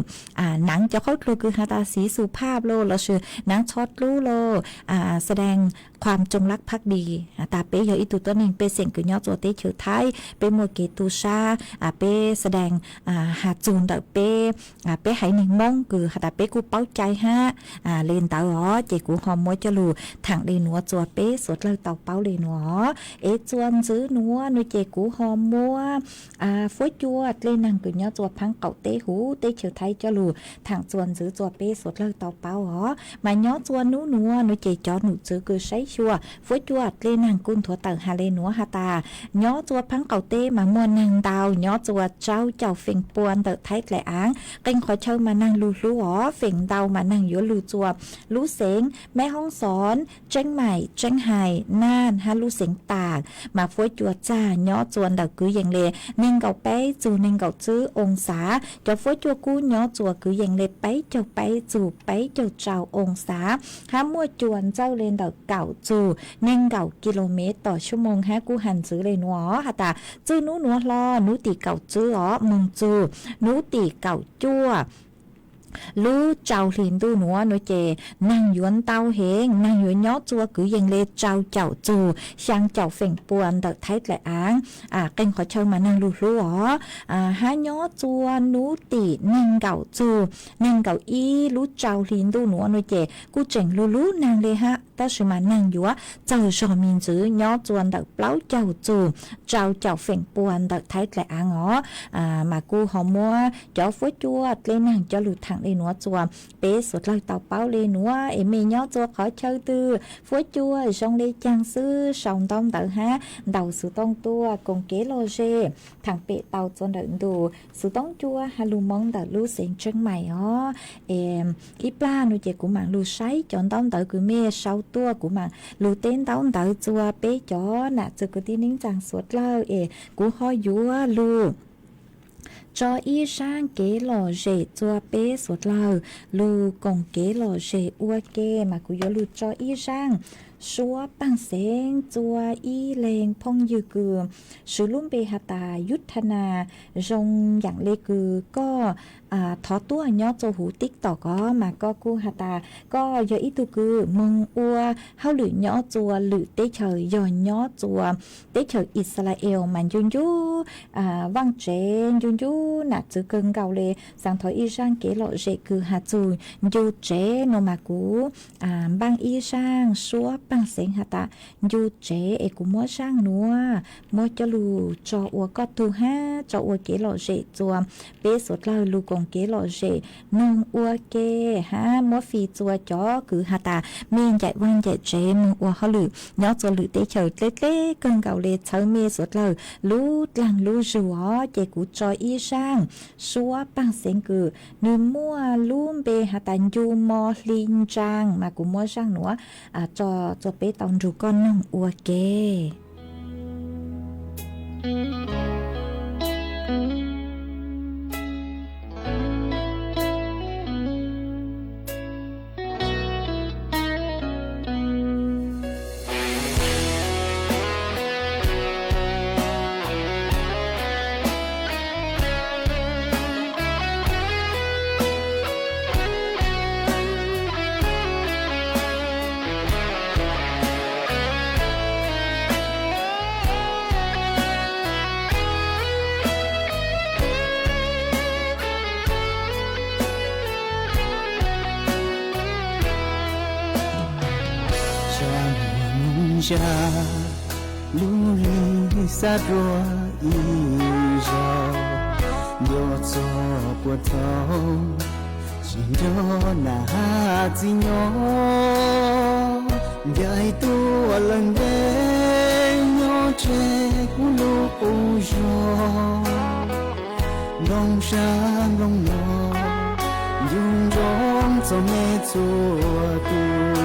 naav cov qhaub dluag kws has tas xiv xu phaj los lossis naav tsho dlub los xa daag khuam tsoom lab phab dis tas peb yog ib tug tuab neeg pej xeem kws nyob txua teb chaws Thaib, peb muaj kev tu sab, peb xa daag has txug ntawm peb, peb haiv neeg Moob kws has tas peb kuj paub cai hab le ntawd os ces kuv ho muab coj lug thaam le nuav txua peb suav dlawg tau paub le nuav os. Es txua ntxiv nuav nuav ces kuv ho muab fuab cua dlej naag kws nyob txua phaab qaum teb huv teb chaws Thaib coj lug thaam txua ntxiv txua peb suav dlawg tau paub os mas nyob txua nub nuav nuav ces cov num txwv kws saib xyuas fuab cua dlej naag kuj nthuav tawm has le nuav has tas nyob txua phaab qaum teb mas muaj naag ntau nyob txua rau caum feem pua ntawm Thaib dlaim aav, qee qhov chaw mas naag lug hlub os feem ntau mas naag yuav lug txua lub xeev Meb Hoob Xoob, Tseeb Maim, Tseeb Hais, Naj hab lub xeev Taam mas fuab cua txag nyob txua ntawm kwv yees le neeg nkaum peb txug neeg nkaum tsib oo xav. Cov fuab cua kub nyob txua kwv yees le peb caug peb txug peb caug rau oo xav hab muaj cua ntxawj le ntawm kaum txug neeg nkaum kis lus mev tom xuab moos hab kuj has ntxiv le nuav has tas txij nub nuav hlo nub tim kaum tsib os moog txug nub tim kaum cuaj lub rau hli ntuj nuav nuav ces naag yuav ntau heev, naag yuav nyob txua kwv yees le rau caum txug xyaa caum feem pua ntawm Thaib dlaim aav, qee qhov chaw mas naag lug hlub os hab nyob txua nub tim neeg nkaum txug neeg nkaum ib lub rau hli ntuj nuav nuav ces kuj tseem lug hlub naag le hab tab sis mas neeg yuav txawg zog me ntxwv nyob txua ntawm plaub caug txug rau caum feem pua ntawm Thaib dlaim aav os. Mas kuj ho muab cov fuab cua dlej neeg coj lug thaam le nuav txua peb suav dlawg tau paub le nuav es mej nyob txua qhov chaw twg, fuab cua zoo le caag xwb sau ntaub ntawv hab ntaus xuv tooj tuaj koom kev lom zem thaam pem tau txua ntawm ntu xuv tooj cua has lug moo ntawm lub xeev Tsheej Maim os. Ib plag nuav ces kuv maam lug saib cov ntaub ntawv kws mej sau tuaj, kuv maam lug teb ntaub ntawv txua peb cov nam txwv kwv tij neej tsaa suav dlawg es kuv ho yuav lug tso ib zaaj kev lom zem txua peb suav dlawg lug koom kev lom zem ua ke, mas kuv yuav lug tso ib zaaj suab paaj xeev txua ib leeg phooj ywg kws swv lub npe has tas Yub Tha Nas, zoo yaam le kws koj thov tuaj nyob txua huv TikTok os, mas koj kuj has tas koj yog ib tug kws moog ua hauj lwm nyob txua lwm teb chaws, yog nyob txua teb chaws Yixalayees mas ncu ncu vaaj tsev, ncu ncu nam txwv kawg nkaus le. Xaav thov ib zaaj kev lom zem kws has txug ncu tsev nuav mas kuv npaaj ib zaaj suab paaj xeev has tas ncu tsev es kuv muab zaaj nuav muab coj lug tso ua koj tug hab tso ua kev lom zem txua peb suav dlawg lug koom kev lom zem noog ua ke hab muab fij txua cov kws has tas mej ncaim vaaj ncaim tsev moog ua hauj lwm nyob txua lwm teb chaws dleb dleb kawg nkaus le. Txhawv mej suav dlawg lub dlaag lub zug os, ces kuv tso ib zaaj suab paaj xeev kws nwg muaj lub npe has tas ncu mo hli ntsaa, mas kuv muab zaaj nuav tso txua peb tau nrug koj noog ua ke. Zag muag moog zag, lub lig xav dua ib zaug, nco txog puag thaum tsis nco nam hab txiv nyob, ncaim tuaj lawm ntev nyob tseg kuv lub qub zog. Nplooj sab nplooj no, ncu ntsoov txog mej txhua tus,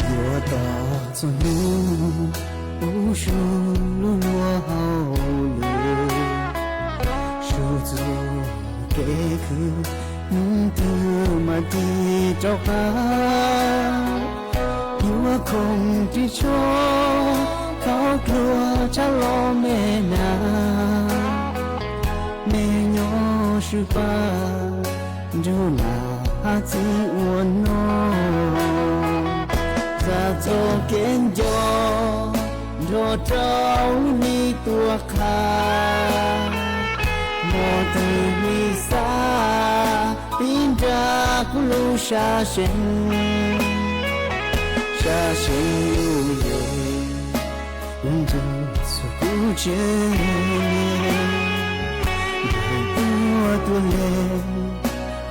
yuav tau txhua nub, tub sug lub luag hauj lwm, sug txug kev khwv, nub twg mas tig rov qab, yuav khoom ris tsho, thaub dluag tshab los mej nam, mej nyob swb pab nrug nam hab txiv ua noj, txag txoj kev nco nrog rau lub hli tuaj qha, hmo twg li xav pib nrag kuv lub sab seev, sab seev lub yees, kuv ncaim txug kuv tsev, ncaim tuaj tuaj le,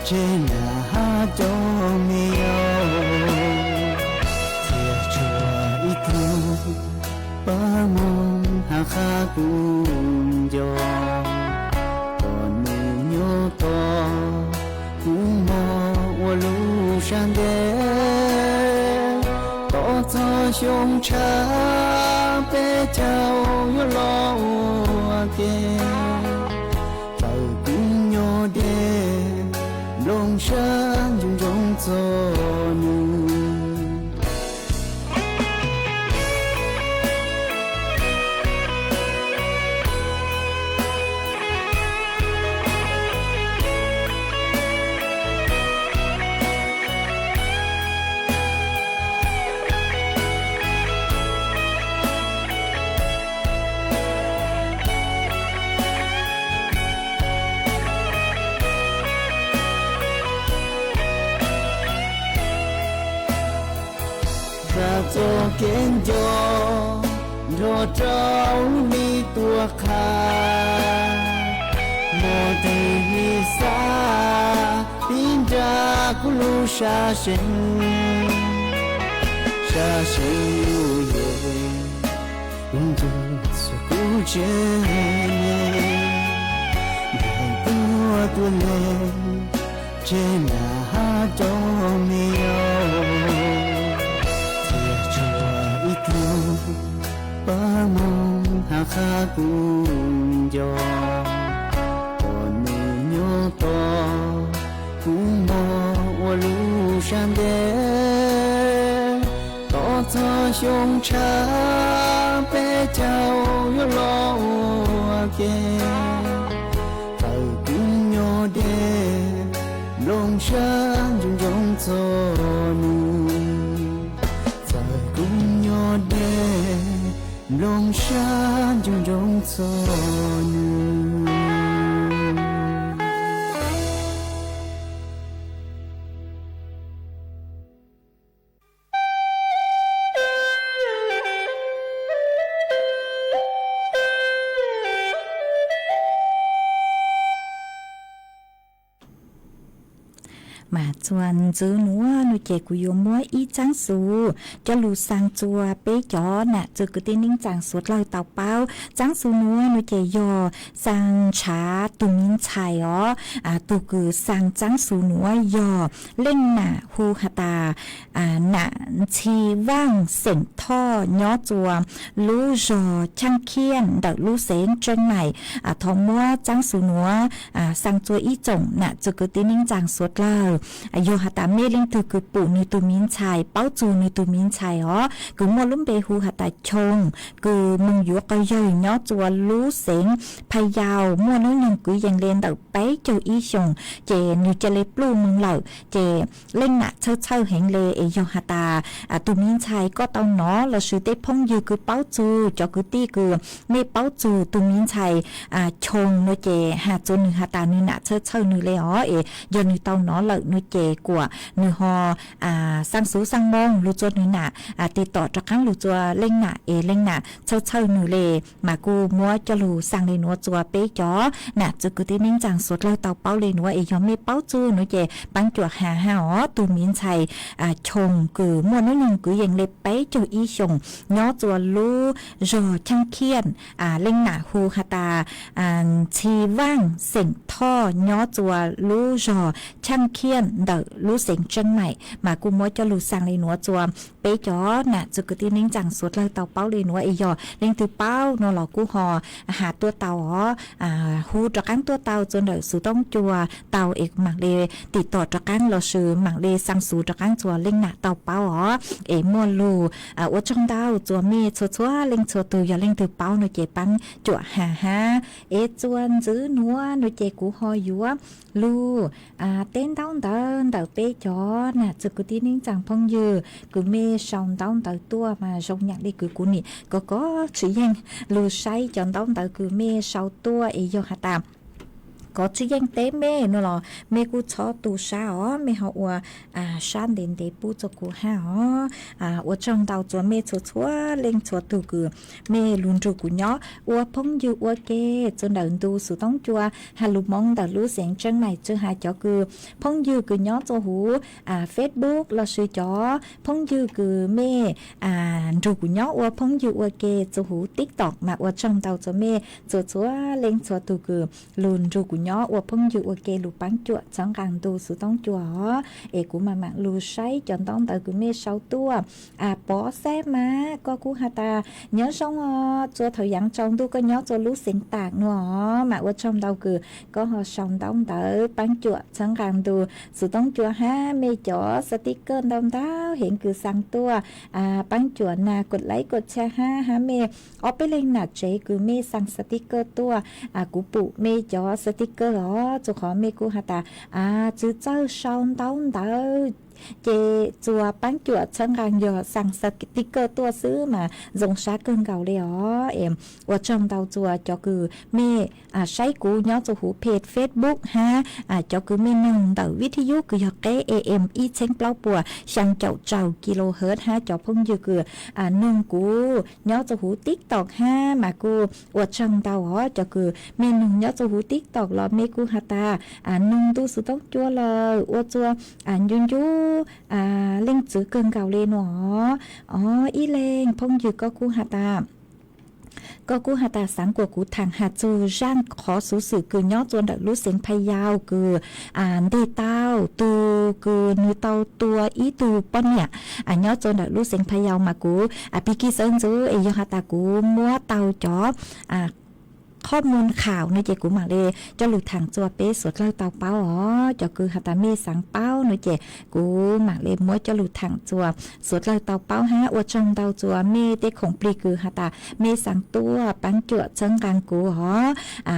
tseg nam hab cov me nyuam, txia tsuag ib tug pab moog hab qha kuv nco, pom nub nyob tos kuv mog ua lub sab ntej, tos txog xyoo tshav peb caug yuav los ua ke, tawm kuv nyob deb, nplooj sab ncu ntsoov txog nub. Txoj kev nco nrog rau li tuaj qha, muaj tej li xa tib nrag kuv lub sab seem, sab seem lub yeej, kuv nco txog kuv tsev neeg, nrog tuaj tuaj le, tsev nram hav roob me yau, txias tsuag ib tug pab moog hav qhab kuv nco, pom nws nyob tos kuv mog ua lub sab ntej, tos txog xyoo tshav peb caug yuav los ua ke. Txawm kuv nyob deb, nplooj sab ntsoov ntsoov txog nws, txawm kuv nyob deb, nplooj sab ntsoov ntsoov txog nws. Mas txuas ntxiv nuav no ces kuv yuav muab ib txaab xuv coj lug xaa txua peb cov nam txwv kwv tij neej tsaa suav dlawg tau paub. Txaab xuv nuav no ces yog xaa ntshav tug miv ntxhais os, tug kws xaa txaab xuv nuav yog leej nam hu has tas nam Ntxhi Vaaj xeem Thoj nyob txua lub zog Chaaj Khiaj ntawm lub xeev Tseeb Maim. Thov muab txaab xuv nuav xaa txua ib tsoom nam txwv kwv tij neej tsaa suav dlawg. Yog has tas mej leej twg kws pum nwg tug miv ntxhais, paub txug nwg tug miv ntxhais os, kws muaj lub npe hu has tas Choo, kws moog yuav quas yawg nyob txua lub xeev Pha Yau, muaj nub nyoog kwv yees le ntawm peb caug ib xyoos, ces nwg ca le pluj moog lawm. Ces leej nam txhawj txhawj heev le es yog has tas tug miv ntxhais koj tau nov lossis tej phooj ywg kws paub txug, cov kwv tij kws mej paub txug tug miv ntxhais Choo no ces has txug nwg has tas nwg nam txhawj txhawj nwg le os, es yog nwg tau nov lawm no ces kuam nwg ho xaa xuv xaa moo lug txua nwg nam tiv tom rov qaab lug txua leej nam es leej nam txhawj txhawj nwg le. Mas kuj muab coj lug xaa le nuav txua peb cov nam txwv kwv tij neej tsaa suav dlawg tau paub le nuav es yog mej paub txug nuav ces paab cuam has hab os. Tug miv ntxhais Choo kws muaj nub nyoog kwv yees le peb caug ib xyoos nyob txua lub zog Chaaj Khiaj, leej nam hu has tas Ntxhi Vaaj xeem Thoj nyob txua lub zog Chaaj Khiaj ntawm lub xeev Tseeb Maim. Mas kuj muab coj lug xaa le nuav txua peb cov nam txwv kwv tij neej tsaa suav dlawg tau paub le nuav es yog leej twg paub no los kuj ho has tuaj tau os, hu rov qaab tuaj tau txua ntawm xuv toob cua tau es maam le tiv tom rov qaab lossis maam le xaa xuv rov qaab txua leej nam tau paub os. Es muaj lug ua tsaug ntau txua mej txhua txhua leej txhua tug, yog leej twg paub no ces paab cuam has hab. Es txua ntxiv nuav no ces kuv ho yuav lug teb ntaub ntawv ntawm peb cov nam txwv kwv tij neej tsaa phooj ywg kws mej sau ntaub ntawv tuaj mas zoo yaam le kws kuv nim kov kov tsis yeej lug saib cov ntaub ntawv kws mej sau tuaj es yog has tas kov tsis yeej teb mej no los mej kuj txhob tu sab os, mej ho ua sab ntev ntev pub txua kuv hab os. Ua tsaug ntau txua mej txhua txhua leej txhua tug kws mej lug nrug kuv nyob ua phooj ywg ua ke txua ntawm ntu xuv toob cua has lug moov ntawm lub xeev Tseeb Maim, tsi has cov kws phooj ywg kws nyob txua huv Facebook lossis cov phooj ywg kws mej nrug kuv nyob ua phooj ywg ua ke txua huv TikTok mas ua tsaug ntau txua mej txhua txhua leej txhua tug kws lug nrug kuv nyob ua phooj ywg ua ke lug paab cuam txhawb nqaa ntu xuv toob cua os. Es kuv mam maam lug saib cov ntaub ntawv kws mej sau tuaj. Pov Xab Mab, koj kuj has tas nyob zoo os, txua thaum yaav tsaus ntuj koj nyob txua lub xeev Taam no os, mas ua tsaug ntau kws koj ho sau ntaub ntawv paab cuam txhawb nqaa ntu xuv toob cua hab mej cov sticker ntau ntau heev kws xaa tuaj paab cuam nas kuas laib kuas tshaj hab, hab mej ob peb leeg nam tsev kws mej xaa sticker tuaj. Kuv pum mej cov sticker os, txua qhov mej kuj has tas txwv txawj sau ntaub ntawv Ces txuas paab cuam txhawb nqaa yog xaa sticker tuaj xwb mas zoo sab kawg nkaus le os. Ua tsaug ntau txuas cov kws mej saib kuv nyob txuas huv page Facebook hab cov kws mej noog ntawm vib thib yub kws yog qeb A M ib txheeb plaub puas xyaa caum rau kilohertz hab cov phooj ywg kws noog kuv nyob txuas huv TikTok hab mas kuj ua tsaug ntau os. Cov kws mej noog nyob txuas huv TikTok los mej kuj has tas noog ntu xov tooj cua lawm ua txuas ncu ncu leej txiv kawg nkaus le nuav. Os, ib leeg phooj ywg koj kuj has tas koj kuj has tas xaav kuas kuv thaam has txug zaaj qhov xuv xwm kws nyob txuas ntawm lub xeev Phaj Yau kws nteg tau tug kws nwg tau tua ib tug poj niam nyob txuas ntawm lub xeev Phaj Yau mas kuv pig kig xawb ntxwv es yog has tas kuv muab tau cov qhob muas khaum no ces kuv maam le coj lug thaam txuas peb suav dlawg tau paub os. Cov kws has tas mej xaav paub no ces kuv maam le muab coj lug thaam txuas suav dlawg tau paub hab ua tsaug ntau txuas mej tej khoom plig kws has tas mej xaav tuaj paab cuam txhawb nqaa kuv os.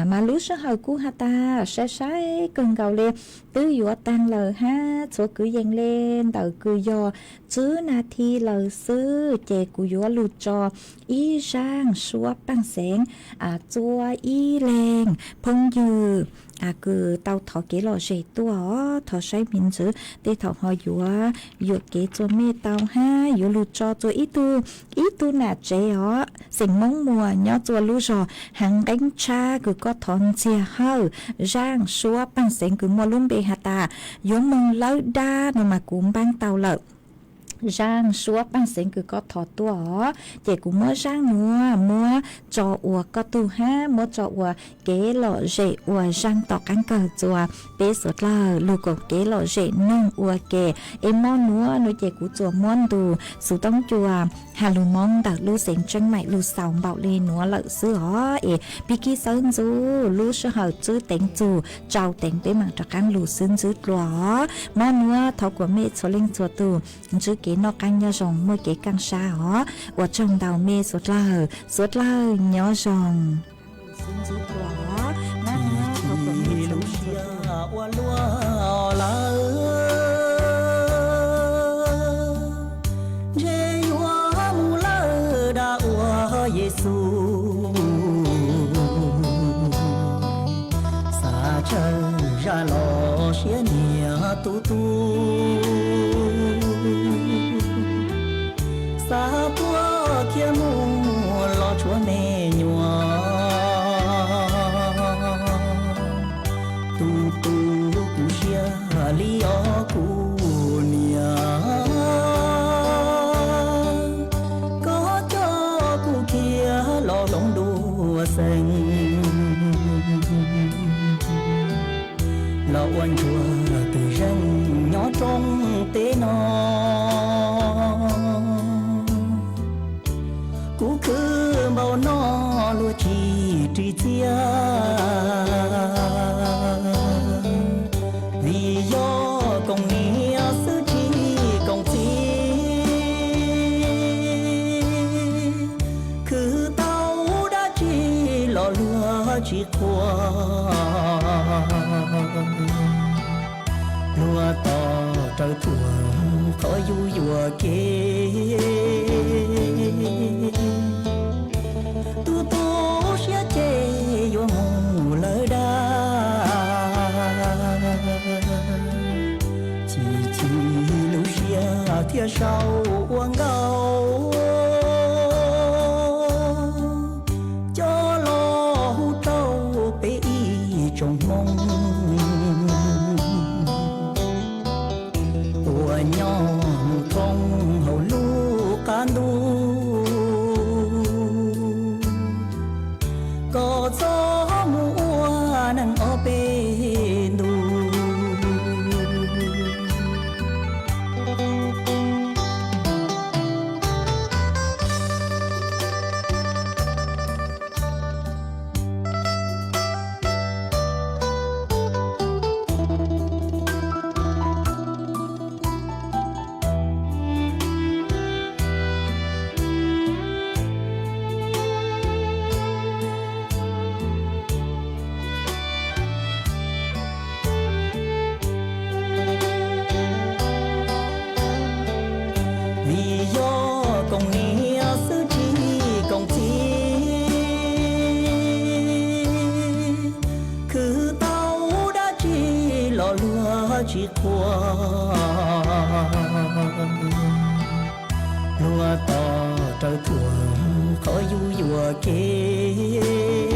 Mas lub sij hawm kuj has tas sai sai kawg nkaus le, twb yuav taag lawm hab txhua kwv yees le ntawm kws yog tsib nas thi lawm xwb ces kuv yuav lug tso ib zaaj suab paaj xeev txuas ib leeg phooj ywg kws tau thov kev lom zem tuaj os. Thov saib me ntsis tej thaum ho yuav yuam kev txuas mej tau hab yuav lug tso txuas ib tug, ib tug nam tsev os, xeem Moob Muas nyob txuas lub zog Haav Nqeeb Tshab kws koj thov Ntxiag Hawj zaaj suab paaj xeev kws muaj lub npe has tas yuav moog lawb dab no mas kuv npaab tau lawm. Zaaj suab paaj xeev kws koj thov tuaj os ces kuv muab zaaj nuav muab tso ua koj tug hab muab tso ua kev lom zem ua zaaj tom qaab kawg txuas peb suav dlawg lug koom kev lom zem noog ua ke. Es mo nuav no ces kuv tsuas muab ntu xov tooj cua has lug Moob ntawm lub xeev Tseeb Maim lug xaus npaum le nuav lawm xwb os. Es pig kig xawb ntxwv lub sij hawm tswb teev txug tsau teev peb maam rov qaab lug xwb ntxwb dlua os. Mo nuav thov kuas mej txhua leej txhua tug ntsib kev noj qaab nyob zoo muaj kev kaaj sab os. Ua tsaug ntau mej suav dlawg, suav dlawg nyob zoo. Lub siab ua luaj lawm, ntshe yuav mus lawm dab ua Yexus. Xav tsawg zaj los siab nyiam tus tub, xav tuaj kiag mus los tshuav me nyuam. Tus tub kuv siab li os kuv niam, koj coj kuv kiag los hloov dua xeev, los ua ntsuag twm zeej nyob rooj teb no. Kuv khwv npaum no luag tsis ris txiaj, vim yog koom niam xwb tsis koom txiv. Khwv tau dab tsi los luag tsis qhuas, luag tos raws thuam qhov yus yuam kev. Tus tub siab ces yuav mus lawm dab, chim chim lub siab thiaj sau ua nkauj, coj los hu rau peb ib tsoom Hmoob uas nyob mus thoob hauv lub qab ntuj, kom txhob mus ua neeg ob peb ntus. qhua, luag tos raws thuam qhov yus yuam kev.